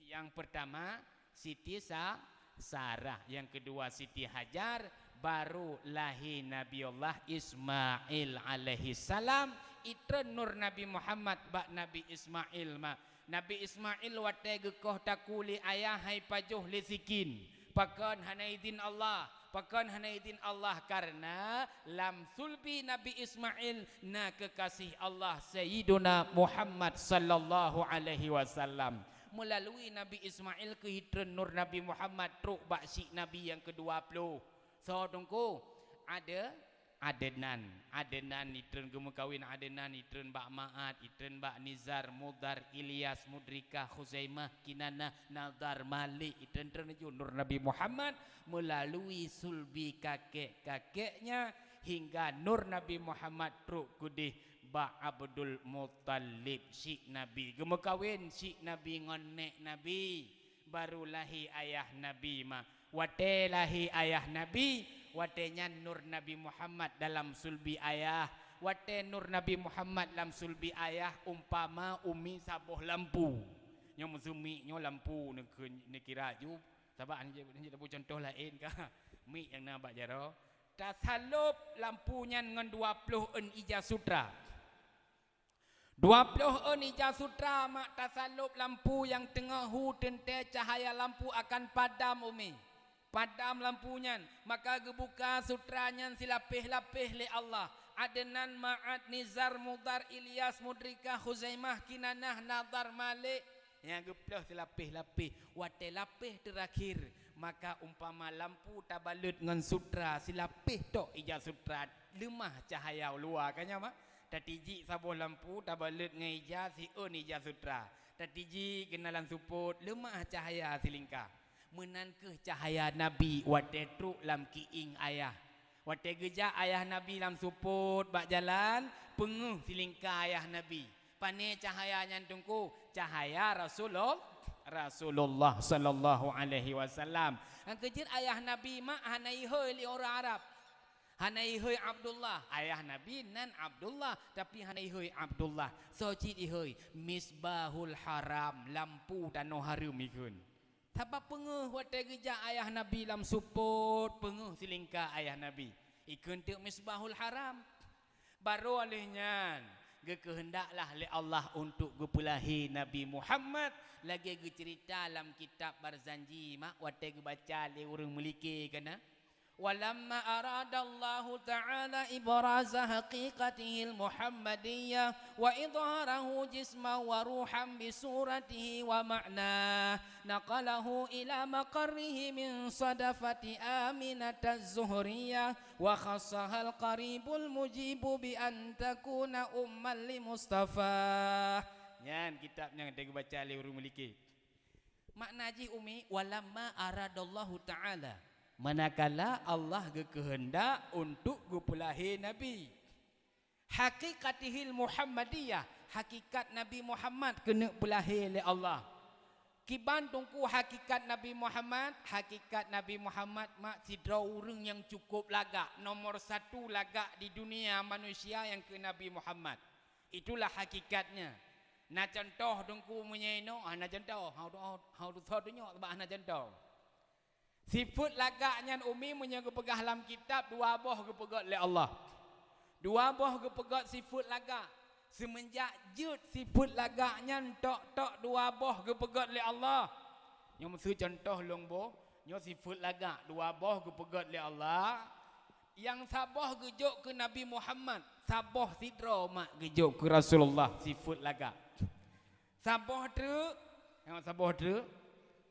Yang pertama, Siti Sa-, Sarah. Yang kedua, Siti Hajar. Baru lahé Nabiullah Ismail alaihissalam. Itreun nur Nabi Muhammad bak Nabi Ismail ma. Nabi Ismail watée geukoh taku lé ayah hai pajoh lé sikin. Pakon hana idin Allah? Pakon hana idin Allah? Karena lam sulbi Nabi Ismail na keukaséh Allah Sayyiduna Muhammad sallallahu alaihi wasallam. Meulalui Nabi Ismail keuh itreun nur Nabi Muhammad trok bak syiek Nabi nyang keudua ploh. Soe Teungku? Ade-, Adenan. Adenan itreun geumeukawen, Adenan itreun bak Ma'at, itreun bak Nizar, Mudar, Ilyas, Mudrikah, Khuzaimah, Kinanah, Nadar, Malik, itreun-treun laju nur Nabi Muhammad meulalui sulbi kakek-kakeknya hingga nur Nabi Muhammad trok keudeh bak Abdul Muttalib, syiek Nabi. Geumeukawen syiek Nabi ngon nék Nabi, baru lahé ayah Nabi ma. Watée lahé ayah Nabi, watée nyan nur Nabi Muhammad dalam sulbi ayah. Watée nur Nabi Muhammad lam sulbi ayah, umpama umi saboh lampu. Nyoe meuseu mik nyoe lampu neukeu-, neukira ju, sabab hana jeuet, hana jeuet lampu, contoh laén ka. Mik nyang na bak jaroe. Tasalop lampu nyan ngon dua ploh eun ija sutra. Dua ploh eun ija sutra mak tasalop lampu nyang teungoh hu teuntée cahaya lampu akan padam umi. Padam lampu nyan, maka geubuka sutra nyan silapéh-lapéh lé Allah. Adenan, Ma'at, Nizar, Mudar, Ilyas, Mudrikah, Khuzaimah, Kinanah, Nadar, Malik. Nyang geuploh silapéh-lapéh. Watée lapéh teurakhir, maka umpama lampu tabalot ngon sutra, silapéh tok ija sutra, leumah cahaya luwa ka nyan ma. Tatijik saboh lampu tabalot ngon ija, siôn ija sutra. Tatijik keunan lam seupôt, leumah cahaya silingka. Meunan kheueh cahaya Nabi watée trok lam kiéng ayah. Watée geujak ayah Nabi lam seupôt bak jalan, peungeuh silingka ayah Nabi. Pane cahaya nyan Teungku? Cahaya Rasulul-, Rasulullah sallallahu alaihi wasallam. Nyang keujeuet ayah Nabi mak hana ihôi lé ureuëng Arab. Hana ihôi Abdullah. Ayah Nabi nan Abdullah, tapi hana ihôi Abdullah. Soe cit ihôi? Misbahul Haram, lampu tanoh hareuem ikheun. Sabab peungeuh watée geujak ayah Nabi lam seupôt, peungeuh silingka ayah Nabi. Ikheun teuk Misbahul Haram. Barô lheueh nyan, Geukeuheundaklah lé Allah untuk geupeulahé Nabi Muhammad, lagée geuceurita lam kitab Barzanji, mak, watée geubaca lé ureuëng Meulike kana. Walamma aradallahu ta'ala ibraza haqiqatihil Muhammadiyah wa idharahu jisman wa ruhan bi suratihi wa ma'nah, naqalahu ila maqarrihi min sadafati Aminataz Zuhriyah, wa khassahal qaribul mujibu bi an takuna umman li Mustafa. Nyan kitab nyang teubaca lé ureuëng Meulike. Makna jih umi, walamma aradallahu ta'ala, manakala Allah geukeuheundak untuk geupeulahé Nabi. Haqiqatihil Muhammadiyah, hakikat Nabi Muhammad keuneuk peulahé lé Allah. Kiban teungku hakikat Nabi Muhammad? Hakikat Nabi Muhammad mak sidroe ureuëng nyang cukup lagak, nomor satu lagak di dunia manusia nyang keu Nabi Muhammad. Itulah hakikatnya. Na contoh teungku meunyoe inoe, hana contoh. Hau tu, hau, hau tu, hau tu nyok bah hana contoh. Sifeuet lagak nyan umi meunyoe geupeugah lam kitab dua boh geupeugét lé Allah. Dua boh geupeugét sifeuet lagak. Seumeunjak jeuet sifeuet lagak nyan tok-tok dua boh geupeugét lé Allah. Nyoe meuseu contoh lôn boh, nyoe sifeuet lagak dua boh geupeugét lé Allah. Nyang saboh geujok keu Nabi Muhammad, saboh sidroe mak geujok keu Rasulullah sifeuet lagak. Saboh treuk, nyang saboh treuk,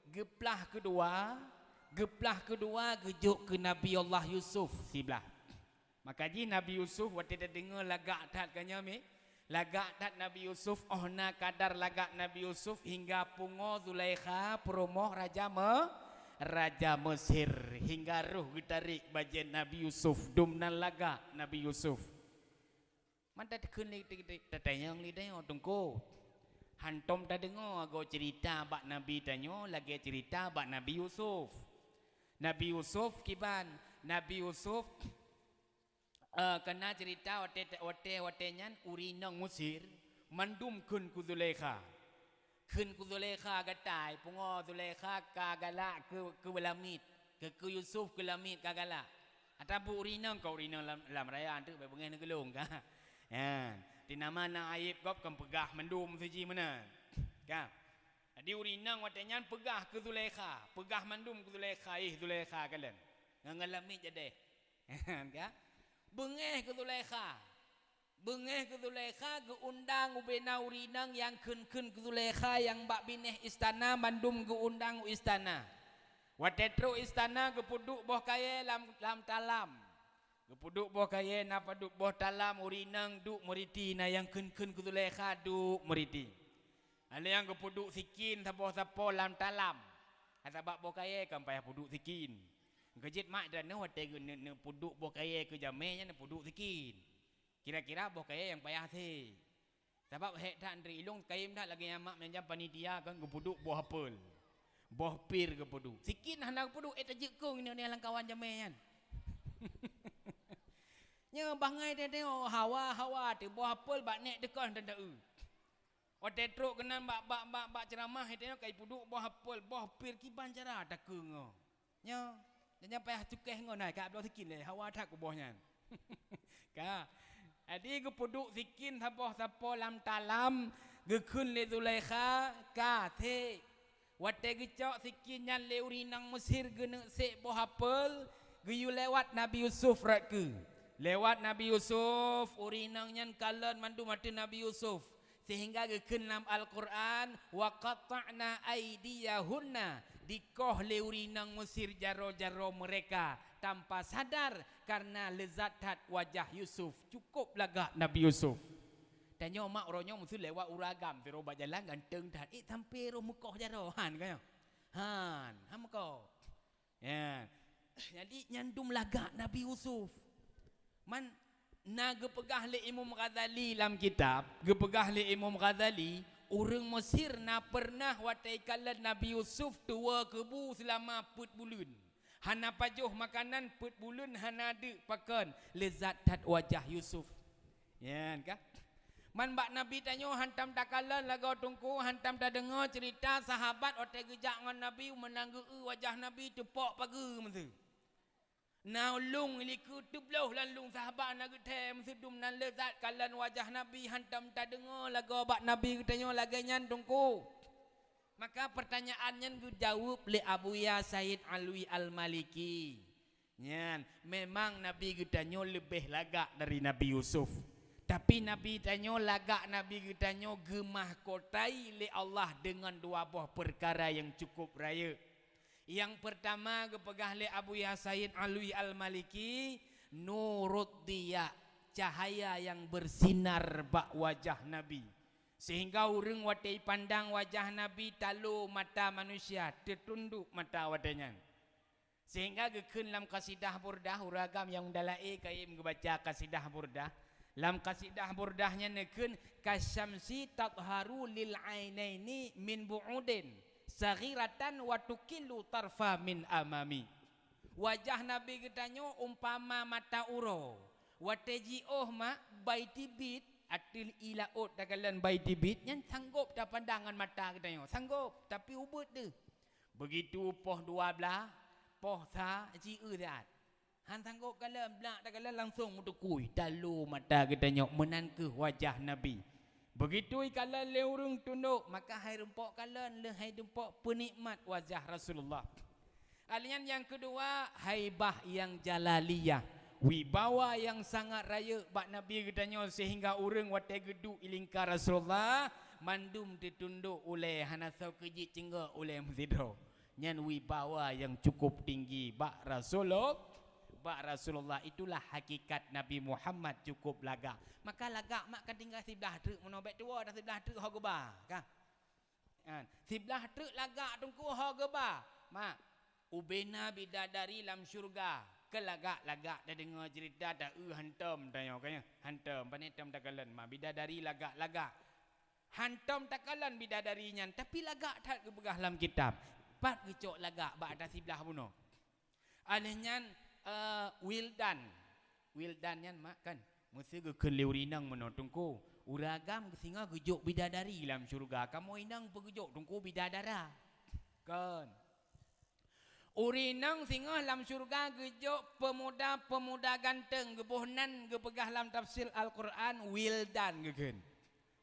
geuplah keudua, geuplah keudua geujok keu Nabi Allah Yusuf siblah. Maka jih Nabi Yusuf watée tadeungoe lagak that ka nyoe mi, lagak that Nabi Yusuf, óh na kadar lagak Nabi Yusuf hingga pungo Zulaikha peurumoh raja Me-, raja Mesir, hingga roh geutarek bajée Nabi Yusuf, dum nan lagak Nabi Yusuf. Mantong takheun lé, lé, lé, tatanyong lé tanyoe teungku. Hantom tadeungoe agoe ceurita bak Nabi tanyoe lagée ceurita bak Nabi Yusuf. Nabi Yusuf kiban, Nabi Yusuf, eh, keuna ceurita watée, watée, watée nyan ureuëng inong Mesir mandum kheun keu Zulaikha. Kheun keu Zulaikha gatai, pungo Zulaikha ka galak keu, keu beulamiet, keu, keu Yusuf keu lamiet ka galak. Atabu ureuëng inong ka ureuëng inong lam, lam raya teuk bék beungéh neugeulong ka. Nyan, di nama na aib gob kan peugah mandum siji meunan. Ka. Jadi ureuëng inong watée nyan peugah keu Zulaikha, peugah mandum keu Zulaikha, "Ih Zulaikha kalon. Ngon, ngon lamiet jadeh." Ka. Beungéh keu Zulaikha. Beungéh keu Zulaikha geuundang ubena ureuëng inong nyang kheun-kheun keu Zulaikha nyang bak binéh istana mandum geuundang u istana. Watée trok istana geupeuduek boh kayée lam, lam talam. Geupeuduek boh kayée na padub boh talam ureuëng inong duek meuriti na nyang kheun-kheun keu Zulaikha duek meuriti. Alé nyang geupeuduek sikin saboh sapo lam talam. Sabab boh kayée kan payah peuduek sikin. Geujeuet mak droeneuh watée geu-, ne-, neupeuduek boh kayée keu jamé nyan neupeuduek sikin. Kira-kira boh kayée nyang payah seh. Sabab hék that nri ilong kayém that lagée nyan mak meunyan panitia kan geupeuduek boh apel. Boh pir geupeuduek. Sikin hana geupeuduek, eh, tajeuet kong nyoe lam kawan jamé nyan. Nyoe bangai teuntée hawa-hawa teuh boh apel bak nék teukoh dan taeu. Watée trok keunan bak, bak, bak, bak ceuramah, itu nyoe ka ipeuduek boh apel, boh pir kiban cara takeu ngon. Nyoe, dan nyang payah cukéh ngon hai, ka bloe sikin lé, hawa that kuboh nyan. Ka. Jadi geupeuduek sikin saboh sapo lam talam, geukheun lé Zulaikha, ka, sek. Watée geucok sikin nyan lé ureuëng inong Mesir geuneuk sek boh apel, geuyue lewat Nabi Yusuf rot keue. Lewat Nabi Yusuf, ureuëng inong nyan kalon mandum ateueh Nabi Yusuf, sehingga geukheun lam Al-Qur'an, "Wa qatta'na aidiyahunna," dikoh lé ureuëng inong Mesir jaroe-jaroe meureka tanpa sadar, karena leuzat that wajah Yusuf, cukup lagak Nabi Yusuf. Tanyoe mak uroe nyoe meuseu lewat ureuëng agam, sidroe bak jalan ganteng that, eh, sampoe roh meukoh jaroe, han ka nyoe. Han, han meukoh. Ya. Jadi nyan dum lagak Nabi Yusuf. Man na geupeugah lé Imam Ghazali lam kitab, geupeugah lé Imam Ghazali, ureuëng Mesir na peureunah watée ikalon Nabi Yusuf tuwoe keubu seulama peuet buleuen. Hana pajoh makanan peuet buleuen, hana deuk pakon, leuzat that wajah Yusuf. Nyan ka. Man bak Nabi tanyoe hantom takalon lagoe teungku, hantom tadeungoe ceurita sahabat watée geujak ngon Nabi meunan geu-eu wajah Nabi teupok pageue meuseu. Na ulông likôt teubloh lam lông sahabat na geuthèe meuseudum nan leuzat kalon wajah Nabi, hantom tadeungoe lagoe bak Nabi geutanyoe lagèe nyan Teungku. Maka peurtanyaan nyan geujaweueb lé Abuya Sayyid Alwi Al-Maliki. Nyan, memang Nabi geutanyoe leubeh lagak dari Nabi Yusuf. Tapi Nabi tanyoe lagak, Nabi geutanyoe geumahkotai lé Allah deungon dua boh peukara nyang cukup rayeuk. Nyang peurtama geupeugah lé Abuya Sayyid Alwi Al-Maliki, nurud diya, cahaya nyang beusinar bak wajah Nabi. Sehingga ureuëng watée jipandang wajah Nabi talo mata manusia, teutundok mata watée nyan. Sehingga geukheun lam kasidah Burdah, ureuëng agam nyang meudalah e kayém geubaca kasidah Burdah. Lam kasidah Burdah nyan neukheun, "Kasyamsi tathharu lil ainaini min bu'udin, saghiratan wa tuqillu tarfa min amami." Wajah Nabi geutanyoe umpama mata uroe. Watée jiôh mak bai tibit, ateueh ie laôt takalon bai tibit, nyan sanggôp tapandang ngon mata geutanyoe. Sanggôp, tapi ubeuet deuh. Beugitu poh dua blaih, poh sa, jieu that. Han sanggôp kalon, blak takalon langsong meutukui. Talo mata geutanyoe, meunan kheueh wajah Nabi. Beugitu ikalon lé ureuëng tundok, maka hai rumpok kalon, lheueh hai rumpok peunikmat wajah Rasulullah. Alnyan nyang keudua, haibah nyang jalaliyah, wibawa nyang sangat rayeuk bak Nabi geutanyoe, sehingga ureuëng watée geuduek ilingka Rasulullah, mandum teutundok ulée, hana soe keujeuet ceunggok ulée meusidroe. Nyan wibawa nyang cukup tinggi bak Rasulul-, bak Rasulullah. Itulah hakikat Nabi Muhammad cukup lagak. Maka lagak mak ka tinggai siblaih treuk meunoe, bék tuwoe dah siblaih treuk ho geuba, ka? Kan? Siblaih treuk lagak Teungku ho geuba. Mak, ubena bidadari lam syeuruga. Keu lagak-lagak tadeungoe ceurita, ta-eu hantom tanyoe ka nyan. Hantom, pane tom takalon ma bidadari lagak-lagak. Hantom takalon bidadari nyan, tapi lagak that geupeugah lam kitab. Pat geucok lagak bak ata siblaih bunoe. Alheuh nyan, eh, wildan. Wildan nyan mak kan, meuseu geukheun lé ureuëng inong meunoe Teungku. Ureuëng agam singoh geujok bidadari lam syeuruga. Kamoe inong peugeujok Teungku bidadara. Kon. Ureuëng inong singoh lam syeuruga geujok peumuda-peumuda ganteng, geuboh nan geupeugah lam tafsir Al-Quran wildan geukheun.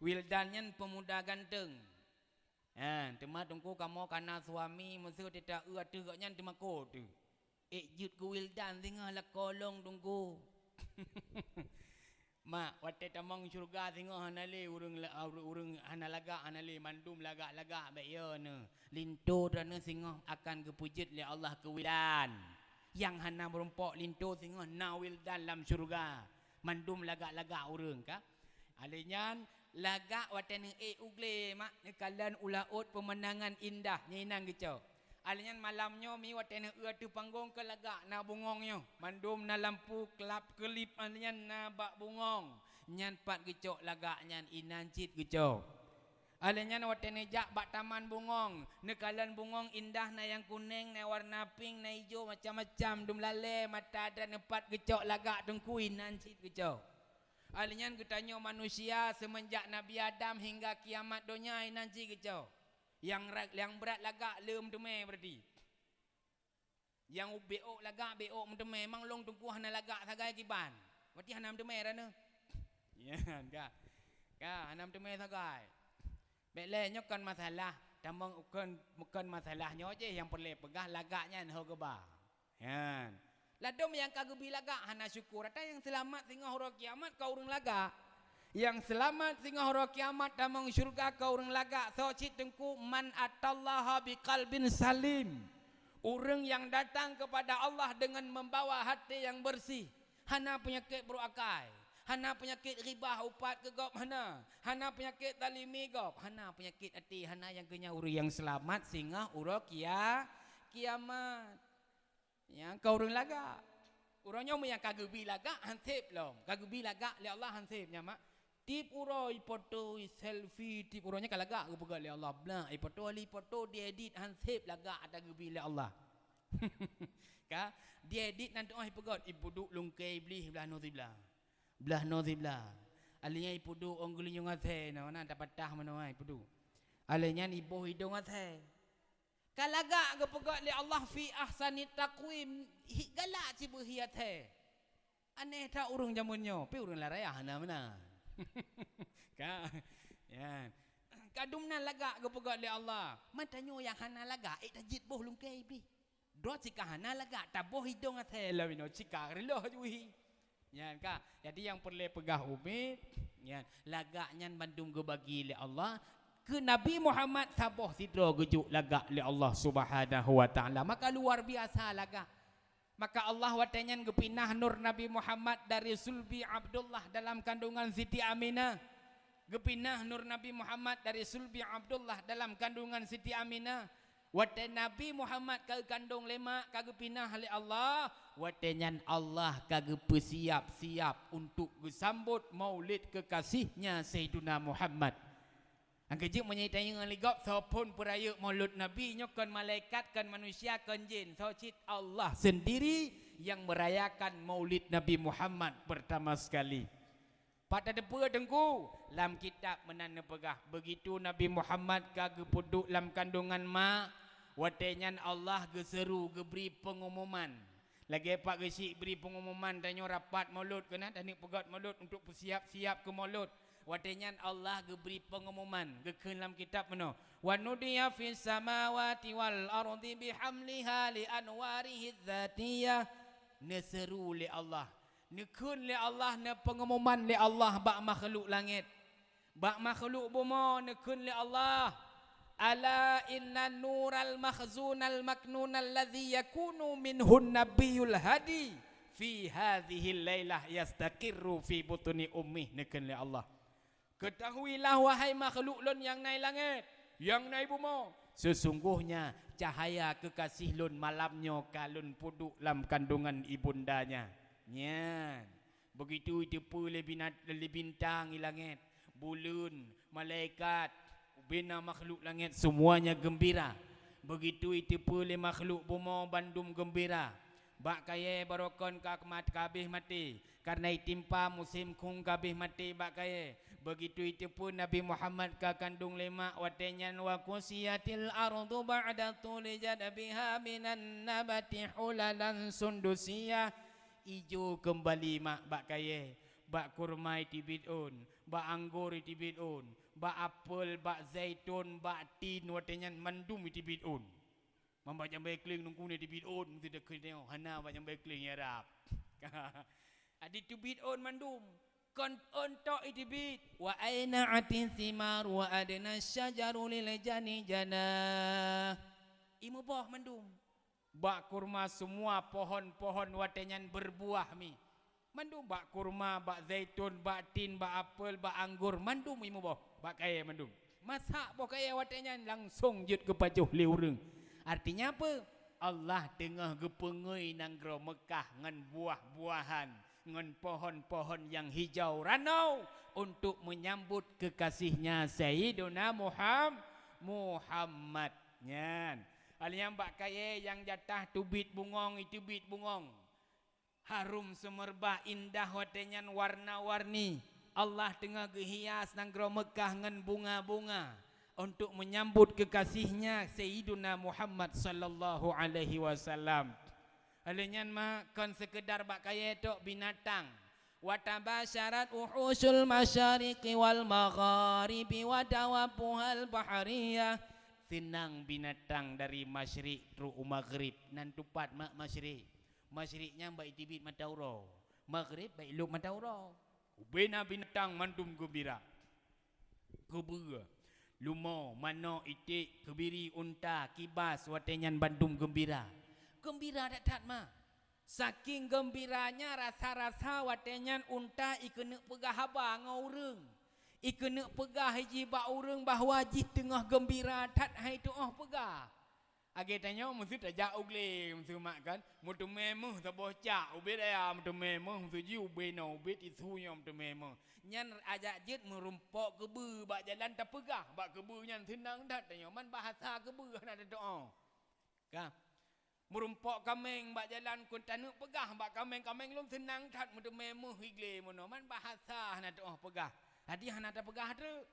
Wildan nyan peumuda ganteng. Ha, teuma Teungku kamoe kana suami, meuseu teuta eu ateueh gobnyan teumakot teuh. Ék jeuet keu wildan singoh lakoe lôn Teungku. Mak, watée tamong syeuruga singoh hana lé ureuëng la-, ureuëng hana lagak, hana lé, mandum lagak-lagak bék yo neuh. Linto droeneuh singoh akan geupeujeuet lé Allah keu wildan. Nyang hana meurumpok linto singoh na wildan lam syeuruga. Mandum lagak-lagak ureuëng ka. Alheuh nyan, lagak watée neuék u glé mak neukalon u laôt peumandangan indah nyan inan geucok. Alheuh nyan malam nyoe mi watée neueu ateueh panggong keu lagak na bungong nyoe. Mandum na lampu kelap-kelip alheuh nyan na bak bungong. Nyan pat geucok lagak nyan inan cit geucok. Alheuh nyan watée neujak bak taman bungong, neukalon bungong indah na nyang kunéng, na warna pink, na ijo macam-macam dum lalée mata dan neupat geucok lagak Teungku inan cit geucok. Alheuh nyan geutanyoe manusia seumeunjak Nabi Adam hingga kiamat donya inan cit geucok. Nyang ra-, nyang brat lagak lé meuteumé beurati. Nyang bék lagak bék meuteumé, memang lôn Teungku hana lagak sagai kiban. Berarti hana meuteumé droeneuh. Nyan ka. Ka hana meuteumé sagai. Bék lé nyoe kon masalah, tamong kon, kon masalah nyoe jih nyang peureulée peugah lagak nyan ho geuba. Nyan. Ladôm nyang ka geubi lagak hana syukur. Ata nyang seulamat singoh uroe kiamat ka ureuëng lagak. Nyang seulamat singoh uroe kiamat tamong syeuruga ka ureuëng lagak. Soe cit Teungku, "Man atallaha biqalbin salim." Ureuëng nyang datang kepada Allah dengan membawa hati yang bersih. Hana peunyakét brok akai. Hana peunyakét ghibah upat keu gob hana. Hana peunyakét zalimi gob. Hana peunyakét até, hana nyang keu nyan ureuëng nyang seulamat singoh uroe kia-, kiamat. Nyang ka ureuëng lagak. Uroe nyoe meunyo ka geubi lagak, han sép lom. Ka geubi lagak lé Allah, han sép nyan mak. Tiep uroe ipoto, iselfie, tiep uroe nyan ka lagak geupeugah lé Allah. Blah ipoto, lé ipoto, diedit, han sép lagak ata geubi lé Allah. Ka, diedit nan tuoh ipeugét, ipeuduek lungkée Iblih blah noe siblah. Blah noe siblah. Alheuh nyan ipeuduek ôn geulinyueng asée, na, na tapatah meunoe ipeuduek. Alheuh nyan iboh idong asée. Ka lagak geupeugah lé Allah fi ahsanit taqwim, hi galak cibeuhiat he. Aneh that ureuëng jameun nyoe, pi ureuëng larayah hana meunan. Ka, ya. Ka dumnan lagak geupeugah lé Allah. Mata nyoe nyang hana lagak, ék tajit boh lungkée iblih. Droe cika hana lagak, taboh idong asai lawinoe cika reuloh juhi. Nyan ka. Jadi nyang peureulée peugah umiet, nyan lagak nyan bandum geubagi lé Allah. Keu Nabi Muhammad saboh sidroe geujok lagak lé Allah Subhanahu wa Taala. Maka luar biasa lagak. Maka Allah watée nyan geupinah nur Nabi Muhammad dari sulbi Abdullah dalam kandungan Siti Aminah. Geupinah nur Nabi Muhammad dari sulbi Abdullah dalam kandungan Siti Aminah. Watée Nabi Muhammad ka geukandong lé mak ka geupinah lé Allah, watée nyan Allah ka geupeusiap-siap untuk geusambot maulid kekasihnya Sayyiduna Muhammad. Angkeujeuet meunyoe tanyoe ngon ligop soe phon peurayeuk maulud Nabi nyoe kon malaikat, kon manusia, kon jin, soe cit Allah sendiri yang merayakan maulid Nabi Muhammad pertama sekali. Pat tateupeue Teungku, lam kitab meunan neupeugah, begitu Nabi Muhammad ka geupeuduek lam kandungan mak, watée nyan Allah geuseuru geubri peungumuman. Lagée pat geusyik bri peungumuman tanyoe rapat maulud keunan, taneuk peugét maulud untuk peusiap-siap keu maulud. Watée nyan Allah geubri peungumuman, geukheun lam kitab meunoe, "Wa nudiya fis samawati wal ardi bihamliha li anwarihi dzatiyah." Neuseuru lé Allah, neukheun lé Allah, neupeungumuman lé Allah bak makhluk langét, bak makhluk bumoe, neukheun lé Allah, "Ala inna nural makhzunal maknunal ladzi yakunu minhun nabiyul hadi fi hadzihil lailah yastaqirru fi butuni ummih," neukheun lé Allah. Ketahuilah, wahai makhluk Lôn nyang na i langét, nyang na i bumoe, sesungguhnya cahaya kekasih Lôn malam nyoe ka Lôn peuduek lam kandungan ibundanya. Nyan, begitu iteupeue lé binat-, lé bintang i langét, buleuen, malaikat, ubena makhluk langét, semuanya gembira. Begitu iteupeue lé makhluk bumoe bandum gembira. Bak kayée barokon ka mat-, ka habéh maté, kareuna itimpa musém khueng ka habéh maté bak kayée. Begitu iteupeue Nabi Muhammad ka kandong lé mak, watée nyan, "Wa kusiyatil ardu ba'da tuli jadbiha minan nabati hulalan sundusiyah." Ijo keumbali mak bak kayée, bak kurma iteubiet ôn, bak anggô iteubiet ôn, bak apel, bak zaitun, bak tin, watée nyan mandum iteubiet ôn. Man bak jambai kleueng nungku ni teubiet ôn, meuti takheun nyoe, hana bak jambai kleueng ya rab. Adi teubiet ôn mandum, kon ôn tok iteubiet. "Wa aina'atis simar wa adna syajaru lil jani janah." Imeuboh mandum. Bak kurma semua pohon-pohon watée nyan berbuah mi. Mandum bak kurma, bak zaitun, bak tin, bak apel, bak anggô, mandum imeuboh bak kayée mandum. Masak boh kayée watée nyan langsong jeuet geupajoh lé ureuëng. Artinya apa? Allah teungoh geupeungui nanggroe Meukah ngon buah-buahan, ngon pohon-pohon nyang hijau ranau untuk menyambut kekasihnya Sayyiduna Muham-, Muhammad. Nyan. Hal nyang bak kayée nyang jatah teubiet bungong, iteubiet bungong. Harum seumeurba, indah watée nyan warna-warni. Allah teungoh geuhias nanggroe Meukah ngon bunga-bunga untuk menyambut kekasihnya Sayyiduna Muhammad sallallahu alaihi wasallam. Lheueh nyan ma kon seukeudar bak kayée tok binatang. "Wa tabasyarat wuhusyul masyariqi wal magharibi wa dawabuhal bahriyah." Seunang binatang dari masyrik trok u maghrib, nan tupat mak masyrik. Masyrik nyan bak iteubiet mata uroe, maghrib bak ilop mata uroe. Ubena binatang mandum geumbira. Keubeue, lumo, manok, iték, keubiri, unta, kibas, watée nyan bandum geumbira. Geumbira that-that ma. Saking geumbiranya rasa-rasa watée nyan unta ikeuneuk peugah haba ngon ureuëng. Ikeuneuk peugah jih bak ureuëng bahwa jih teungoh geumbira that hai tuoh peugah. Lagée tanyoe meuseu tajak u glé, meuseu mak kan, meuteumé méuh saboh cak, ubit aya meuteumé méuh, meuseu jih ubé noe, ubit tisu nyoe meuteumé méuh. Nyan ajak jeuet meurumpok keubeue bak jalan tapeugah, bak keubeue nyan seunang that tanyoe, man bahasa keubeue hana tatuoh. Ka. Meurumpok kaméng bak jalan kon taneuk peugah bak kaméng, kaméng lôn seunang that meuteumé méuh i glé meunoe, man bahasa hana tatuoh peugah. Jadi hana tapeugah treuk.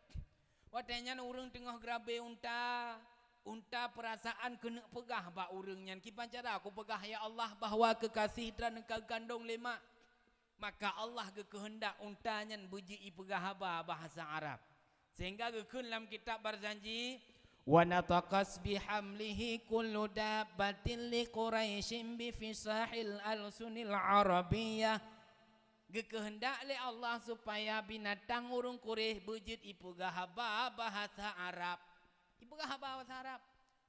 Watée nyan ureuëng teungoh geurabé unta, Unta peurasaan keuneuk peugah bak ureuëng nyan, "Kiban cara kupeugah, ya Allah, bahwa keukaséh droeneuh ka geukandong lé mak?" Maka Allah geukeuheundak unta nyan beujeuet ipeugah haba bahasa Arab. Sehingga geukheun lam kitab Barzanji, "Wa nataqas bihamlihi kullu dabbatin li Quraisyin bi fisahil alsunil Arabiyyah." Geukeuheundak lé Allah supaya binatang ureuëng Quraisy beujeuet ipeugah haba bahasa Arab. Ipeugah haba bahasa Arab.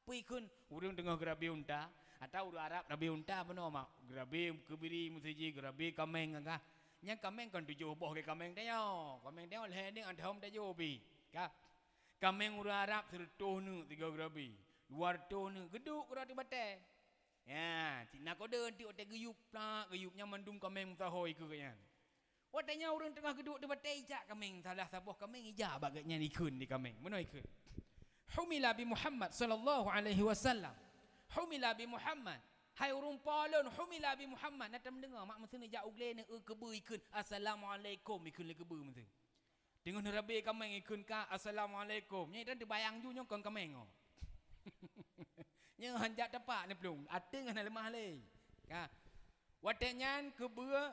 Peue ikheun, ureuëng teungoh geurabe unta, atau ureuëng Arab rabe unta bunoe mak, geurabe keubiri meuseujid, geurabe kaméng ka. Nyang kaméng kon tujoh boh lagée kaméng tanyoe. Kaméng tanyoe lhée neuk, antahom tajoh pi. Ka. Kaméng ureuëng Arab sireutôh neuk tiga geurabe, dua reutôh neuk, geuduek keudroe teubatée. Ya, cit na kode anti watée geuyueb plak, geuyueb nyan mandum kaméng meusaho ikeue nyan. Watée nyan ureuëng teungoh geuduek teubatée, ijak kaméng, salah saboh kaméng ijak bak geuhnyan ikheun di kaméng. Meunoe ikheun, "Humila bi Muhammad sallallahu alaihi wasallam. Humila bi Muhammad." Hai ureuëng po lôn, humila bi Muhammad. Na tameudeungoe mak meuseue neujak u glé, neu-eu keubeue ikheun, "Assalamualaikum," ikheun lé keubeue meuseue. Teungoh neurabe kaméng ikheun ka, "Assalamualaikum." Nyan dan teubayang ju nyoe kon kaméng oh. Nyoe hanjat tepak neuplueng, ateueng hana leumah lé. Ka. Watée nyan keubeue,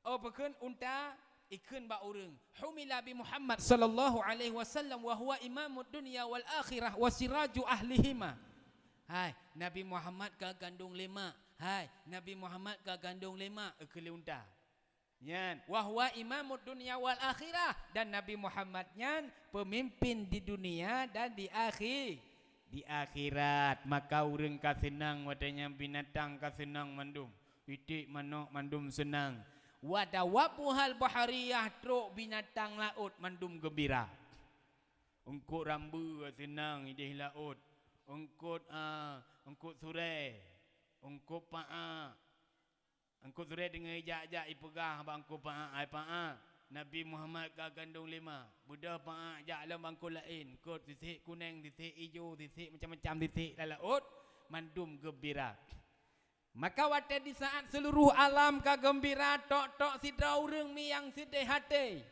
oh, peukheun unta, ikheun bak ureuëng, "Humila bi Muhammad sallallahu alaihi wasallam wa huwa imamud dunya wal akhirah wa siraju ahlihima." Hai, Nabi Muhammad ka kandong lé mak. Hai, Nabi Muhammad ka kandong lé mak, ikheun lé unta. Nyan, "Wa huwa imamud dunya wal akhirah," dan Nabi Muhammad nyan peumimpin di dunia dan di akhi-, di akhirat. Maka ureuëng ka seunang watée nyan, binatang ka seunang mandum, iték manok mandum seunang. "Wa dawabuhal bahriyah," trok binatang laôt mandum geumbira. Eungkot rambeue seunang idéh laôt, eungkot, a, eungkot surée, eungkot paak. Eungkot surée teungoh ijak-jak ipeugah bak eungkot paak, "Hai paak, Nabi Muhammad ka kandong lé mak." Beudôh paak jak lom bak eungkot laén, eungkot sisék kunéng, sisék ijo, sisék macam-macam, sisék lam laôt, mandum geumbira. Maka watée di saát seuluruh alam ka geumbira, tok-tok sidroe ureuëng mi nyang seudeh até.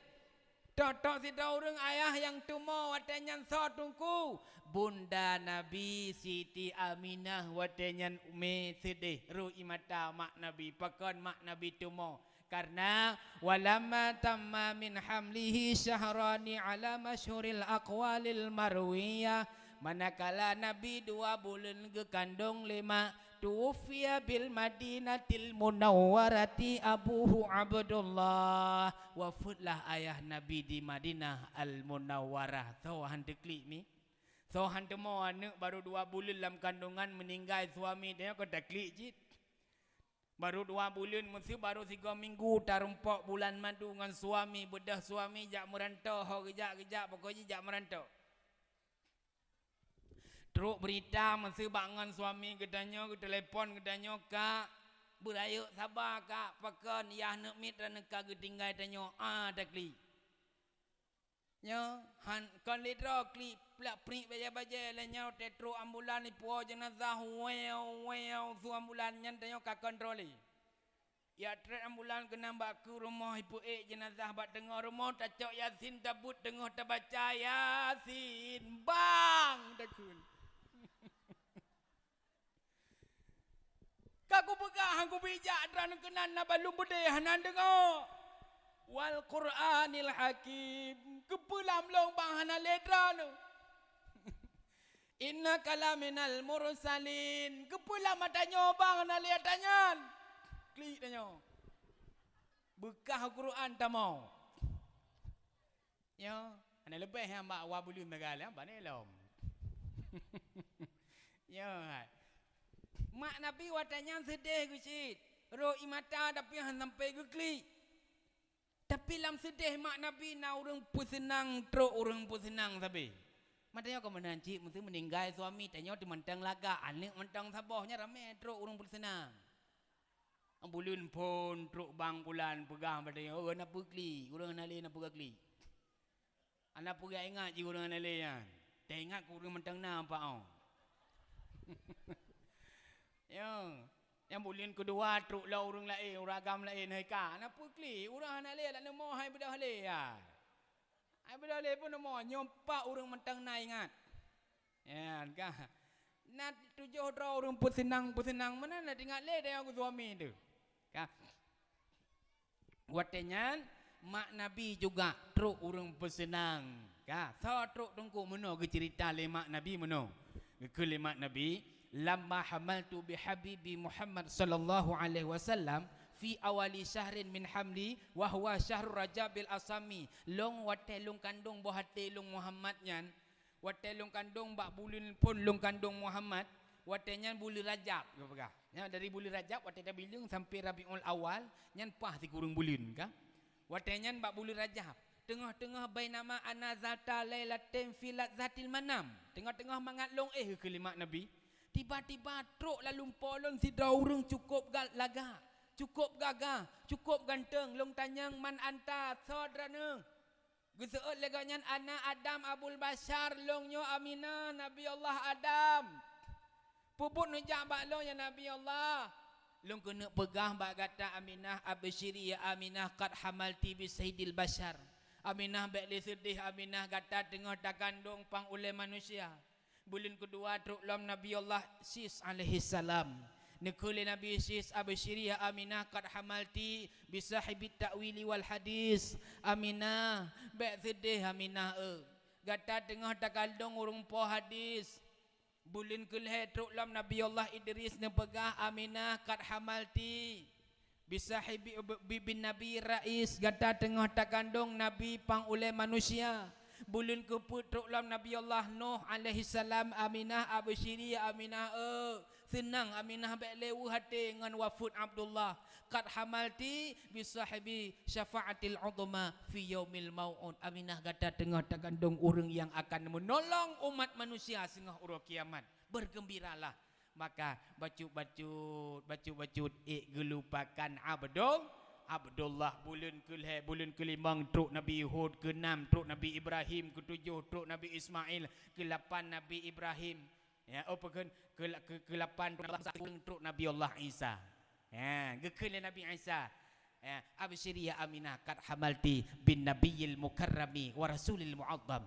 Tok-tok sidroe ureuëng ayah nyang tumo watée nyan soe teungku? Bunda Nabi Siti Aminah watée nyan mé seudeh, rhot ie mata mak Nabi. Pakon mak Nabi tumo? Karena, "Walamma tamma min hamlihi syahrani ala masyhuril aqwalil marwiyah," manakala Nabi dua buleuen geukandong lé mak, "tuwuffiya bil Madinatil Munawwarati abuhu Abdullah," wafeuet lah ayah Nabi di Madinah Al-Munawwarah. Soe han teuklik mi? Soe han tumo aneuëk barô dua buleuen lam kandongan meuninggai suami, tanyoe kon taklik cit? Barô dua buleuen, meuseu barô sigoe minggu tarumpok bulan madu ngon suami, beudôh suami jak meuranto, ho geujak-geujak, pokok jih jak meuranto. Trok beurita meuseu bak ngon suami geutanyoe, geutelepon geutanyoe, "Kak, beurayeuk saba, Kak, pakon yah neuk miet droeneuh ka geutinggai tanyoe, a taklik." Nyoe, han, kon lé droe klik plak-plik bajée-bajée, lheueh nyoe teutrok ambulan ipuwoe jeunazah, weu, weu, su ambulan nyan tanyoe ka kontrol lé. Jak trép ambulan keunan bak keue rumoh, ipeuék jeunazah bak teungoh rumoh, tacok Yasin, tabeuet teungoh tabaca Yasin, bang! Takheun. Ka kupeugah, han kubijak droeneuh keunan na bak lôn beudé hana deungoe. Wal Qur'anil Hakim, keupeue lam lôn bang hana lé droeneuh? Innaka laminal mursalin, keupeue lam ata nyoe bang hana lé ata nyan? Klik tanyoe. Beukah Qur'an tamong. Nyoe, hana leubeh nyang bak wa buleuen tagalak, bak nyoe lom. Nyoe, hai. Mak Nabi watée nyan seudeh geucit. Rhot ie mata tapi han sampai geuklik. Tapi lam seudeh mak Nabi na ureuëng peuseunang, trok ureuëng peuseunang sabe. Mata nyoe keu meunan cit, meuseu meuninggai suami, tanyoe teumantong lagak, aneuëk mantong saboh, nyan ramé trok ureuëng peuseunang. Buleuen phon trok bang bulan peugah bak tanyoe, "Oh, na peue klik, ureuëng hana lé na peue ka klik." Hana peue ka ingat jih ureuëng hana lé nyan. Teuingat keu ureuëng mantong na pat oh. Yo, nyang buleuen keudua trok lom ureuëng laén, ureuëng agam laén, "Hai Kak, na peue klik, ureuëng hana lé lam rumoh hai beudôh lé ya." Hai beudôh lé pun rumoh, nyoe pat ureuëng mantong na ingat. Nyan ka. Na tujoh droe ureuëng peuseunang-peuseunang meunan na teuingat lé dayang suami tu. Ka. Watée nyan mak Nabi juga trok ureuëng peuseunang. Ka, soe trok teungku meunoe geuceurita lé mak Nabi meunoe. Geukheun lé mak Nabi, "Lamma hamaltu bi habibi Muhammad sallallahu alaihi wasallam fi awali syahrin min hamli wa huwa syahru Rajabil asami." Lôn watée lôn kandong boh até lôn Muhammad nyan, watée lôn kandong bak buleuen phon lôn kandong Muhammad, watée nyan buleuen Rajab geupeugah. Nyan dari buleuen Rajab watée tabileung sampai Rabiul Awal, nyan paih sikureueng buleuen ka. Watée nyan bak buleuen Rajab, teungoh-teungoh bainama ana zata lailatin fi ladzatil manam, teungoh-teungoh mangat lôn éh keu lé mak Nabi, tiba-tiba trok lam lumpo lôn sidroe ureuëng cukôp ga-, lagak, cukôp gagah, cukôp ganteng. Lôn tanyong, "Man anta?" Soe droeneueh? Geuseuôt lé gobnyan, "Ana Adam Abul Basyar, lôn nyoe Aminah, Nabi Allah Adam." "Peue buet neujak bak lôn, ya Nabi Allah?" "Lôn keuneuk peugah bak gata Aminah, absyiri ya Aminah, qad hamalti bi sayyidil basyar." Aminah, bék lé seudeh Aminah, gata teungoh takandong pang ulée manusia. Buleuen keudua trok lom Nabi Allah Syis alaihissalam. Neukheun lé Nabi Syis, "Absyiri ya Aminah, qad hamalti bi sahibit ta'wili wal hadis." "Aminah, bék seudeh Aminah, eu. Gata teungoh takandong ureuëng po hadis." Buleuen keulhée trok lom Nabi Allah Idris neupeugah, "Aminah, qad hamalti bi sahibi, bi, bin Nabi Rais, gata teungoh takandong Nabi pang ulée manusia." Buleuen keupeuet trok lom Nabi Allah Nuh alaihissalam, "Aminah, absyiri ya Aminah, eu. Seunang Aminah, bék lé weueh até ngon wafeuet Abdullah. Qad hamalti bi sahibi syafa'atil uzma fi yaumil mau'ud." Aminah, gata teungoh takandong ureuëng nyang akan meunolong umat manusia singoh uroe kiamat. Beurgeumbiralah. Maka bacut-bacut, bacut-bacut, ék geulupakan Abdul, Abdullah. Buleuen keulhée, buleuen keulimong trok Nabi Hud, keunam trok Nabi Ibrahim, keutujoh trok Nabi Ismail, keulapan Nabi Ibrahim. Ya, oh, peue kheun, keula-, keu-, keulapan trok Nabi Allah Isa. Ya, geukheun lé Nabi Isa. Ya, "Absyiri ya Aminah, qad hamalti bin nabiyil mukarrami wa rasulil mu'azzam."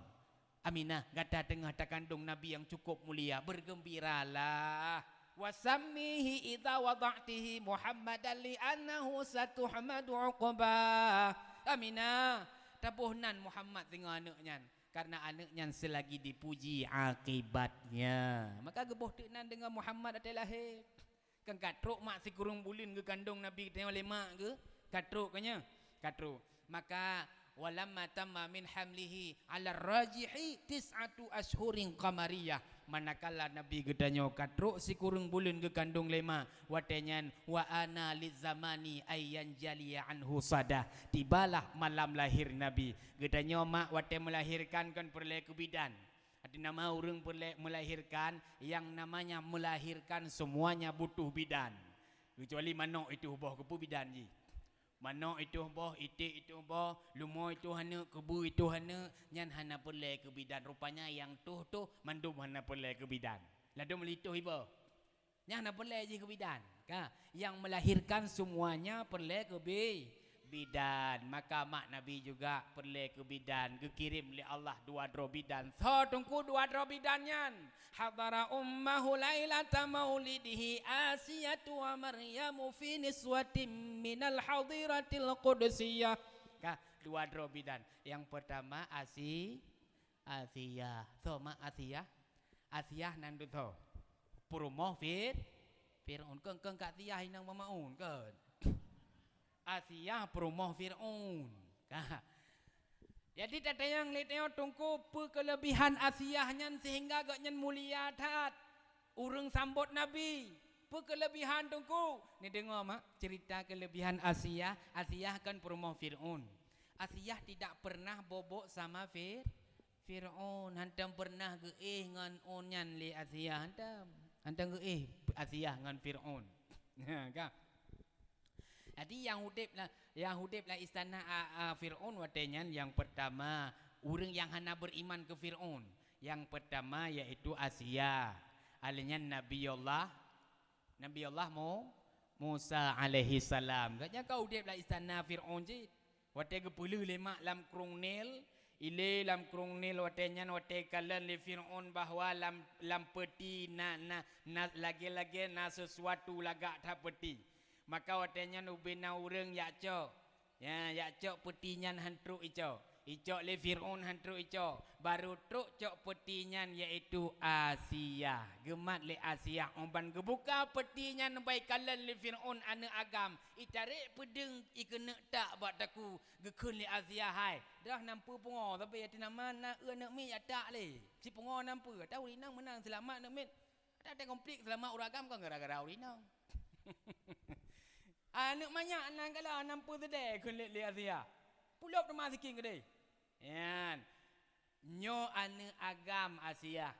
"Aminah, gata teungoh takandong Nabi nyang cukôp mulia, beurgeumbiralah. Wa sammihi idza wada'tihi Muhammadan li annahu satuhmadu uqbah." "Aminah, taboh nan Muhammad singoh aneuëk nyan, karena aneuëk nyan seulagi dipuji akibatnya." Maka geuboh teuk nan deungon Muhammad watée lahé. Kan ka trok mak sikureueng buleuen geukandong Nabi geutanyoe lé mak geuh? Ka trok ka nyan? Ka trok. Maka, "Walamma tamma min hamlihi 'alar rajihi tis'atu asyhurin qamariyah." Manakala Nabi geutanyoe ka trok sikureueng buleuen geukandong lé mak, watée nyan, "Wa ana liz zamani ay yanjaliya anhu sadah." Tibalah malam lahir Nabi. Geutanyoe mak watée meulahirkan kon peureulée keu bidan. Arti nama ureuëng peureulée meulahirkan, yang namanya melahirkan semuanya butuh bidan. Keucuali manok itoh boh, keupeue bidan jih. Manok itoh boh, iték itoh boh, lumoe itoh aneuëk, keubeue itoh aneuëk, nyan hana peureulée keu bidan. Rupanya nyang toh-toh mandum hana peureulée keu bidan. Ladôm litoh iboh. Nyan hana peureulée jih keu bidan. Ka, yang melahirkan semuanya peureulée keu bi-, bidan. Maka mak Nabi juga peureulée keu bidan. Geukirém lé Allah dua droe bidan. Soe teungku dua droe bidan nyan? Hadara ummahu lailata maulidihi Asiyatu wa Maryamu fi niswatin minal hadiratil qudsiyah. Ka, dua droe bidan. Nyang peurtama Asi-, Asiyah. Soe mak Asiyah? Asiyah nan dudoe. Peurumoh Fir-, Fir'aun. Kon, kon keu Asiyah inong Mamaun, kon. Asiyah peurumoh Fir'aun. Ka. Jadi tatanyong lé tanyoe teungku, peue keuleubihan Asiyah nyan sehingga gobnyan mulia that? Ureuëng sambot Nabi. Peue keuleubihan teungku? Neudeungoe mak, ceurita keuleubihan Asiyah. Asiyah kan peurumoh Fir'aun. Asiyah tidak pernah bobok sama Fir-, Fir'aun. Hantom pernah geuéh ngon un nyan lé Asiyah. Hantom. Hantom geuéh Asiyah ngon Fir'aun. Ha, ka. Jadi nyang udeb la-, nyang udeb lam istana a, a, Fir'aun watée nyan nyang peurtama, ureuëng nyang hana beuriman keu Fir'aun. Nyang peurtama yaitu Asiyah. Alèh nyan Nabi Allah, Nabi Allah Mu-, Musa alaihissalam. Gobnyan ka udeb lam istana Fir'aun cit. Watée geupeuleueh lé mak lam krueng Nil, Ilée lam krueng Nil watée nyan, watée kalon lé Fir'aun bahwa lam, lam peuti na, na, na lagée-lagée na sisuatu lagak that peuti. Maka watée nyan ubé na ureuëng jak cok. Ya, jak cok peuti nyan han trok icok. Icok lé Fir'aun han trok icok. Barô trok cok peuti nyan, yaitu Asiah. Geumat lé Asiah, óh ban geubuka peuti nyan bak ikalon lé Fir'aun aneuëk agam. Itarek peudeueng ikeuneuk tak bak takue, geukheun lé Asiah, "Hai, droeneuh peue pungoh, tapi ateueh nama na eu aneuëk miet jak tak lé. Ci pungoh na peue, ata ureuëng inong meunan seulamat aneuëk miet. Ata teuh konflik seulamat ureuëng agam kon gara-gara ureuëng inong." Aneuëk manyak nan gala na peue seudeh kheun lé, lé Asiah. Pulop teuma sikin keudeh. Nyan. Nyoe aneuëk agam Asiah.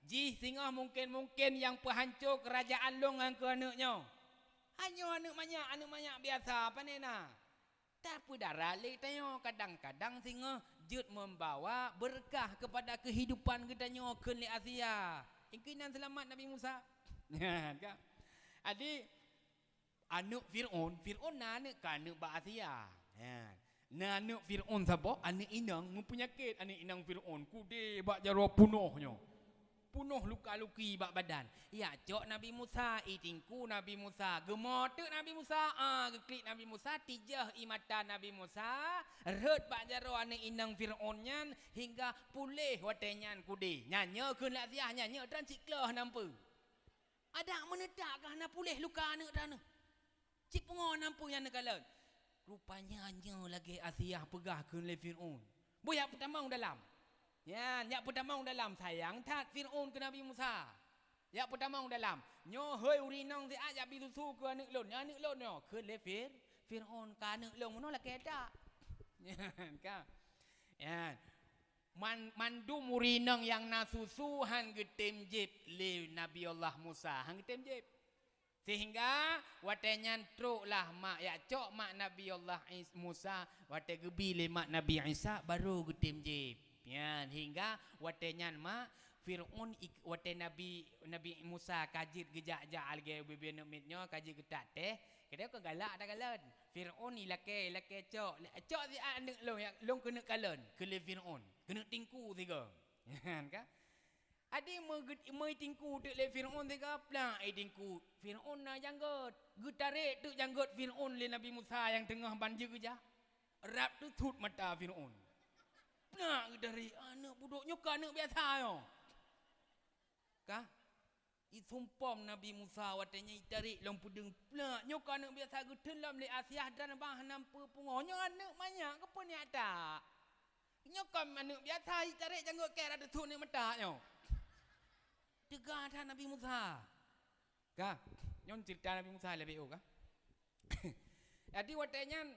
Jih singoh mungken-mungken nyang peuhanco keurajeuen lôn ngon keu aneuëk nyoe. Hanyoe aneuëk manyak, aneuëk manyak biasa, pane na. Tapeudara lé tanyoe, kadang-kadang singoh jeuet membawa beureukat keupada keuhidupan geutanyoe kheun lé Asiah. Ingkeunan seulamat Nabi Musa. Nyan ka. Jadi, aneuëk Fir'aun, Fir'aun na aneuëk ka aneuëk bak Asiah. Nyan. Na aneuëk Fir'aun saboh, aneuëk inong meupeunyakét aneuëk inong Fir'aun. Kudeh bak jaroe punoh nyoe. Punoh luka-luki bak badan. Jak cok Nabi Musa, itingku Nabi Musa. Geumo teuk Nabi Musa, ah, geuklik Nabi Musa, tijeuh ie mata Nabi Musa, rhot bak jaroe aneuëk inong Fir'aun nyan, hingga puléh watée nyan kudeh. Nyan nyoe kheun lé Asiah, nyan nyoe tran sikloh na peue. Adak meuneutak ka hana puléh luka aneuëk droeneuh. Ci pungoh na peue nyang neukalon. Rupanya nyoe lagée Asiah peugah kheun lé Fir'aun. Boh jak peutamong dalam. Nyan, jak peutamong dalam, sayang that Fir'aun keu Nabi Musa. Jak peutamong dalam. Nyoe hôi ureuëng inong siat jak bi susu keu aneuëk lôn. Nyan aneuëk lôn nyoe, kheun lé Fir-, Fir'aun, ka aneuëk lôn meunoe lakée that. Nyan ka. Nyan. Man-, mandum ureuëng inong nyang na susu han geutem jieb lé Nabi Allah Musa, han geutem jieb. Sehingga watée nyan troklah mak jak cok mak Nabi Allah Is-, Musa, watée geubi lé mak Nabi Isa, barô geutem jieb. Nyan, hingga watée nyan mak Fir'aun ik-, watée Nabi, Nabi Musa ka jeuet geujak-jak lagée ubé-bé aneuëk miet nyoe, ka jeuet geutak teh, keudeh kon galak takalon. Fir'aun ilakée, ilakée cok, cok siat aneuëk lôn, lôn keuneuk kalon, kheun lé Fir'aun. Keuneuk tingku sigoe. Nyan ka. Adi meu-, meuitingku teuk lé Fir'aun sigoe, plak itingku. Fir'aun na janggot. Geutarek teuk janggot Fir'aun lé Nabi Musa nyang teungoh ban jeuet geujak. Rab teuthot mata Fir'aun. Plak geutarek, aneuëk budok nyoe ka aneuëk biasa nyoe. Ka? Isumpom Nabi Musa watée nyan itarek lom peudeueng plak. Nyoe ka aneuëk biasa geuteun lom lé Asiah dan bah nam peupungoh. Nyoe aneuëk manyak keupeue nyak tak? Nyoe ka aneuëk biasa itarek janggot kée rab teuthot aneuëk mata nyoe. Teuga that Nabi Musa. Ka, nyoe ceurita Nabi Musa leubeh oh ka. Jadi watée nyan,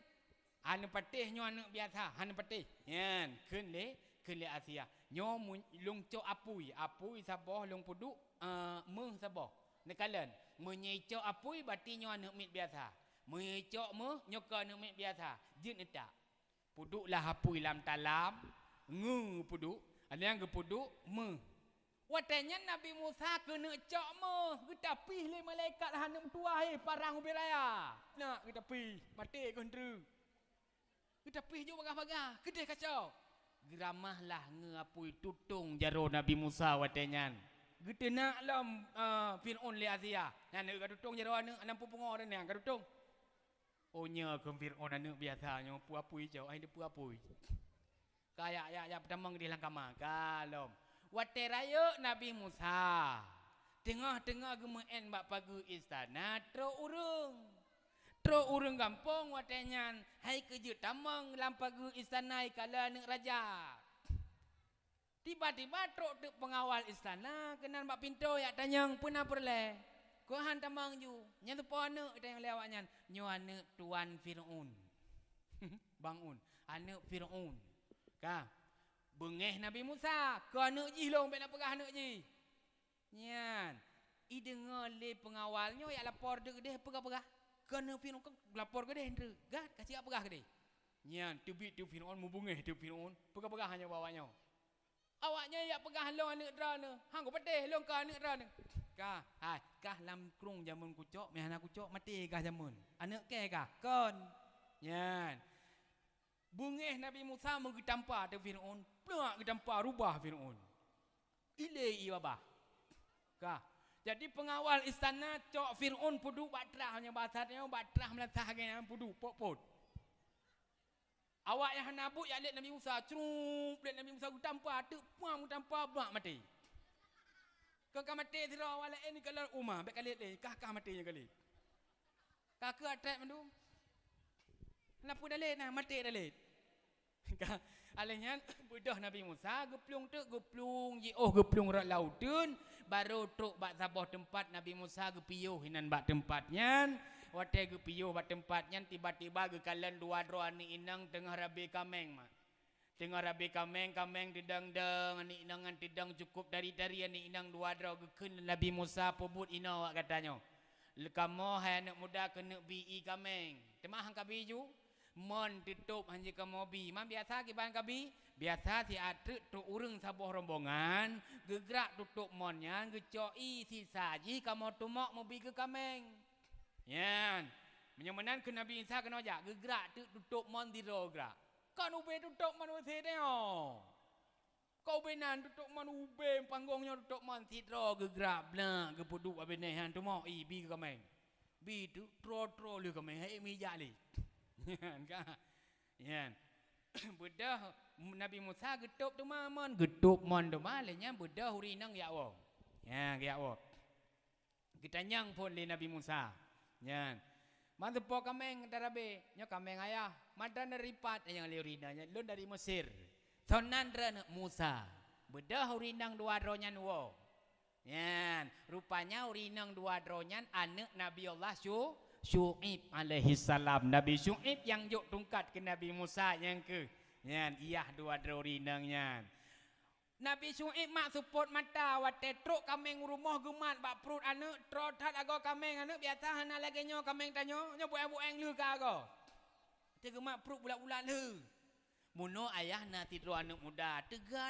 hana patéh nyoe aneuëk biasa, hana patéh. Nyan, kheun lé, kheun lé Asiah. Nyoe mu-, lôn cok apui, apui saboh lôn peuduek, eh, méuh saboh. Neukalon, meunyoe icok apui, berarti nyoe aneuëk miet biasa. Meunyoe icok méuh, nyoe kon aneuëk miet biasa. Jeuet neutak. Peudueklah apui lam talam, ngeue peuduek, ada nyang geupeuduek méuh. Watée nyan Nabi Musa keuneuk cok méuh, geutapih lé malaikat hana meutuwah, "Hei, parang ubé raya!" Nak geutapih, maté keuh treuk. Geutapih jok bagah-bagah, keudeh kacok. Geuramahlah ngeue apui tutong jaroe Nabi Musa watée nyan. Geuteunak lom, eh, Fir'aun lé Asiah. Nyan ka tutong jaroe aneuëk, aneuëk peupungoh dan nyang ka tutong. Oh, nyoe keuh Fir'aun aneuëk biasa nyoe, peue apui cok, hai deuh peue apui. Ka jak, jak, jak peutamong keudeh lam kama, ka lom. Watée rayeuk Nabi Musa, teungoh-teungoh geumeu'en bak pageue istana, trok ureuëng. Trok ureuëng gampông watée nyan, hai keu jeuet tamong lam pageue istana ikalon aneuëk raja. Tiba-tiba trok teuk peungawal istana keunan bak pintoe jak tanyong peue na peureulée. Keuh han tamong ju, nyan teupeue aneuëk tanyong lé awaknyan, nyoe aneuëk tuan Fir'aun. Bang Un, aneuëk Fir'aun. Ka, beungéh Nabi Musa, keu aneuëk jih lôn bék na peugah aneuëk jih. Nyan, ideungoe lé peungawal nyoe jak lapor teuk keudeh peugah-peugah. Keu aneuëk Fir'aun ka lapor keudeh treuk, gat ka siap peugah keudeh. Nyan, teubiet teuk Fir'aun, meubeungéh teuk Fir'aun, peugah-peugah nyoe bak awaknyoe. Awaknyan jak peugah lôn aneuëk droeneuh, han kupatéh lôn kon aneuëk droeneuh. Kah, hai, kah lam krueng jameun kucok, meuhana kucok, maté kah jameun. Aneuëk kée kah? Kon. Nyan. Beungéh Nabi Musa meugeutampa teuh Fir'aun, plak geutampa rubah Fir'aun. Ilée ié babah. Ka. Jadi peungawal istana cok Fir'aun peuduek bak trah nyoe, basa nyoe bak trah meulasah lagée nyan peuduek pot-pot. Awak nyang hana buet jak lét Nabi Musa, crup lét Nabi Musa geutampa, teuk puang geutampa, bak maté. Kon ka maté sidroe awak laén, kalon uma, bék ka lét lé, kah-kah maté nyoe ka lét. Ka keuh atrét mandum. Lapui dalét nah, maté dalét. Ka, alèh nyan beudôh Nabi Musa geuplueng teuk, geuplueng jiôh, geuplueng rot lauteun, barô trok bak saboh teumpat Nabi Musa geupiôh inan bak teumpat nyan. Watée geupiôh bak teumpat nyan, tiba-tiba geukalon dua droe aneuk inong teungoh rabe kaméng mak. Teungoh rabe kaméng, kaméng teudong-dong, aneuk inong nyan teudong cukôp tari-tari, aneuk inong dua droe geukheun lé Nabi Musa, "Peubuet inoe awak gata nyoe? Kamoe hai aneuk muda keuneuk bi ié kaméng, teuma han kabi ju? Mon teutôb han jeuet kamoe bi, ma biasa kiban kabi? Biasa siat treuk trok ureuëng saboh rombongan, geugrak tutôb mon nyan, geucok ié sisa jih kamoe teumok meubi keu kaméng." Nyan, meunyoe meunan kheun Nabi Isa keunoe jak, geugrak teuk tutôb mon sidroe grak. Kon ubé tutôb mon usé teuh. Kon ubé nan tutôb mon ubé panggong nyoe tutôb mon sidroe geugrak blak geupeuduek bak binéh nyan teumok ié bi keu kaméng. Bi teuk troe-troe lé kaméng, hai mi jak lé. Nyan ka. Nyan. Beudôh Nabi Musa geutôb teuma mon, geutôb mon teuma lé nyan beudôh ureuëng inong jak woe. Nyan jak woe. Geutanyong phon lé Nabi Musa. Nyan. "Man soe po kaméng tarabe?" "Nyoe kaméng ayah." "Man droeneuh dari pat?" Nyang lé ureuëng inong nyan, "Lôn dari Mesir." "Soe nan droeneuh?" "Musa." Beudôh ureuëng inong dua droe nyan woe. Nyan, rupanya ureuëng inong dua droe nyan aneuk Nabi Allah Syu-, Syu'aib alaihissalam. Nabi Syu'aib nyang jok tungkat keu Nabi Musa nyang keuh. Nyan, iyah dua droe ureuëng inong nyan. Nabi Syu'aib mak seupôt mata watée trok kaméng u rumoh geumat bak pruet aneuk, troe that agoe kaméng aneuk biasa hana lagée nyoe kaméng tanyoe, nyoe buéng-buéng lheueh ka agoe. Watée geumat pruet bulat-bulat lheueh. Meunoe ayah na sidroe aneuk muda, teuga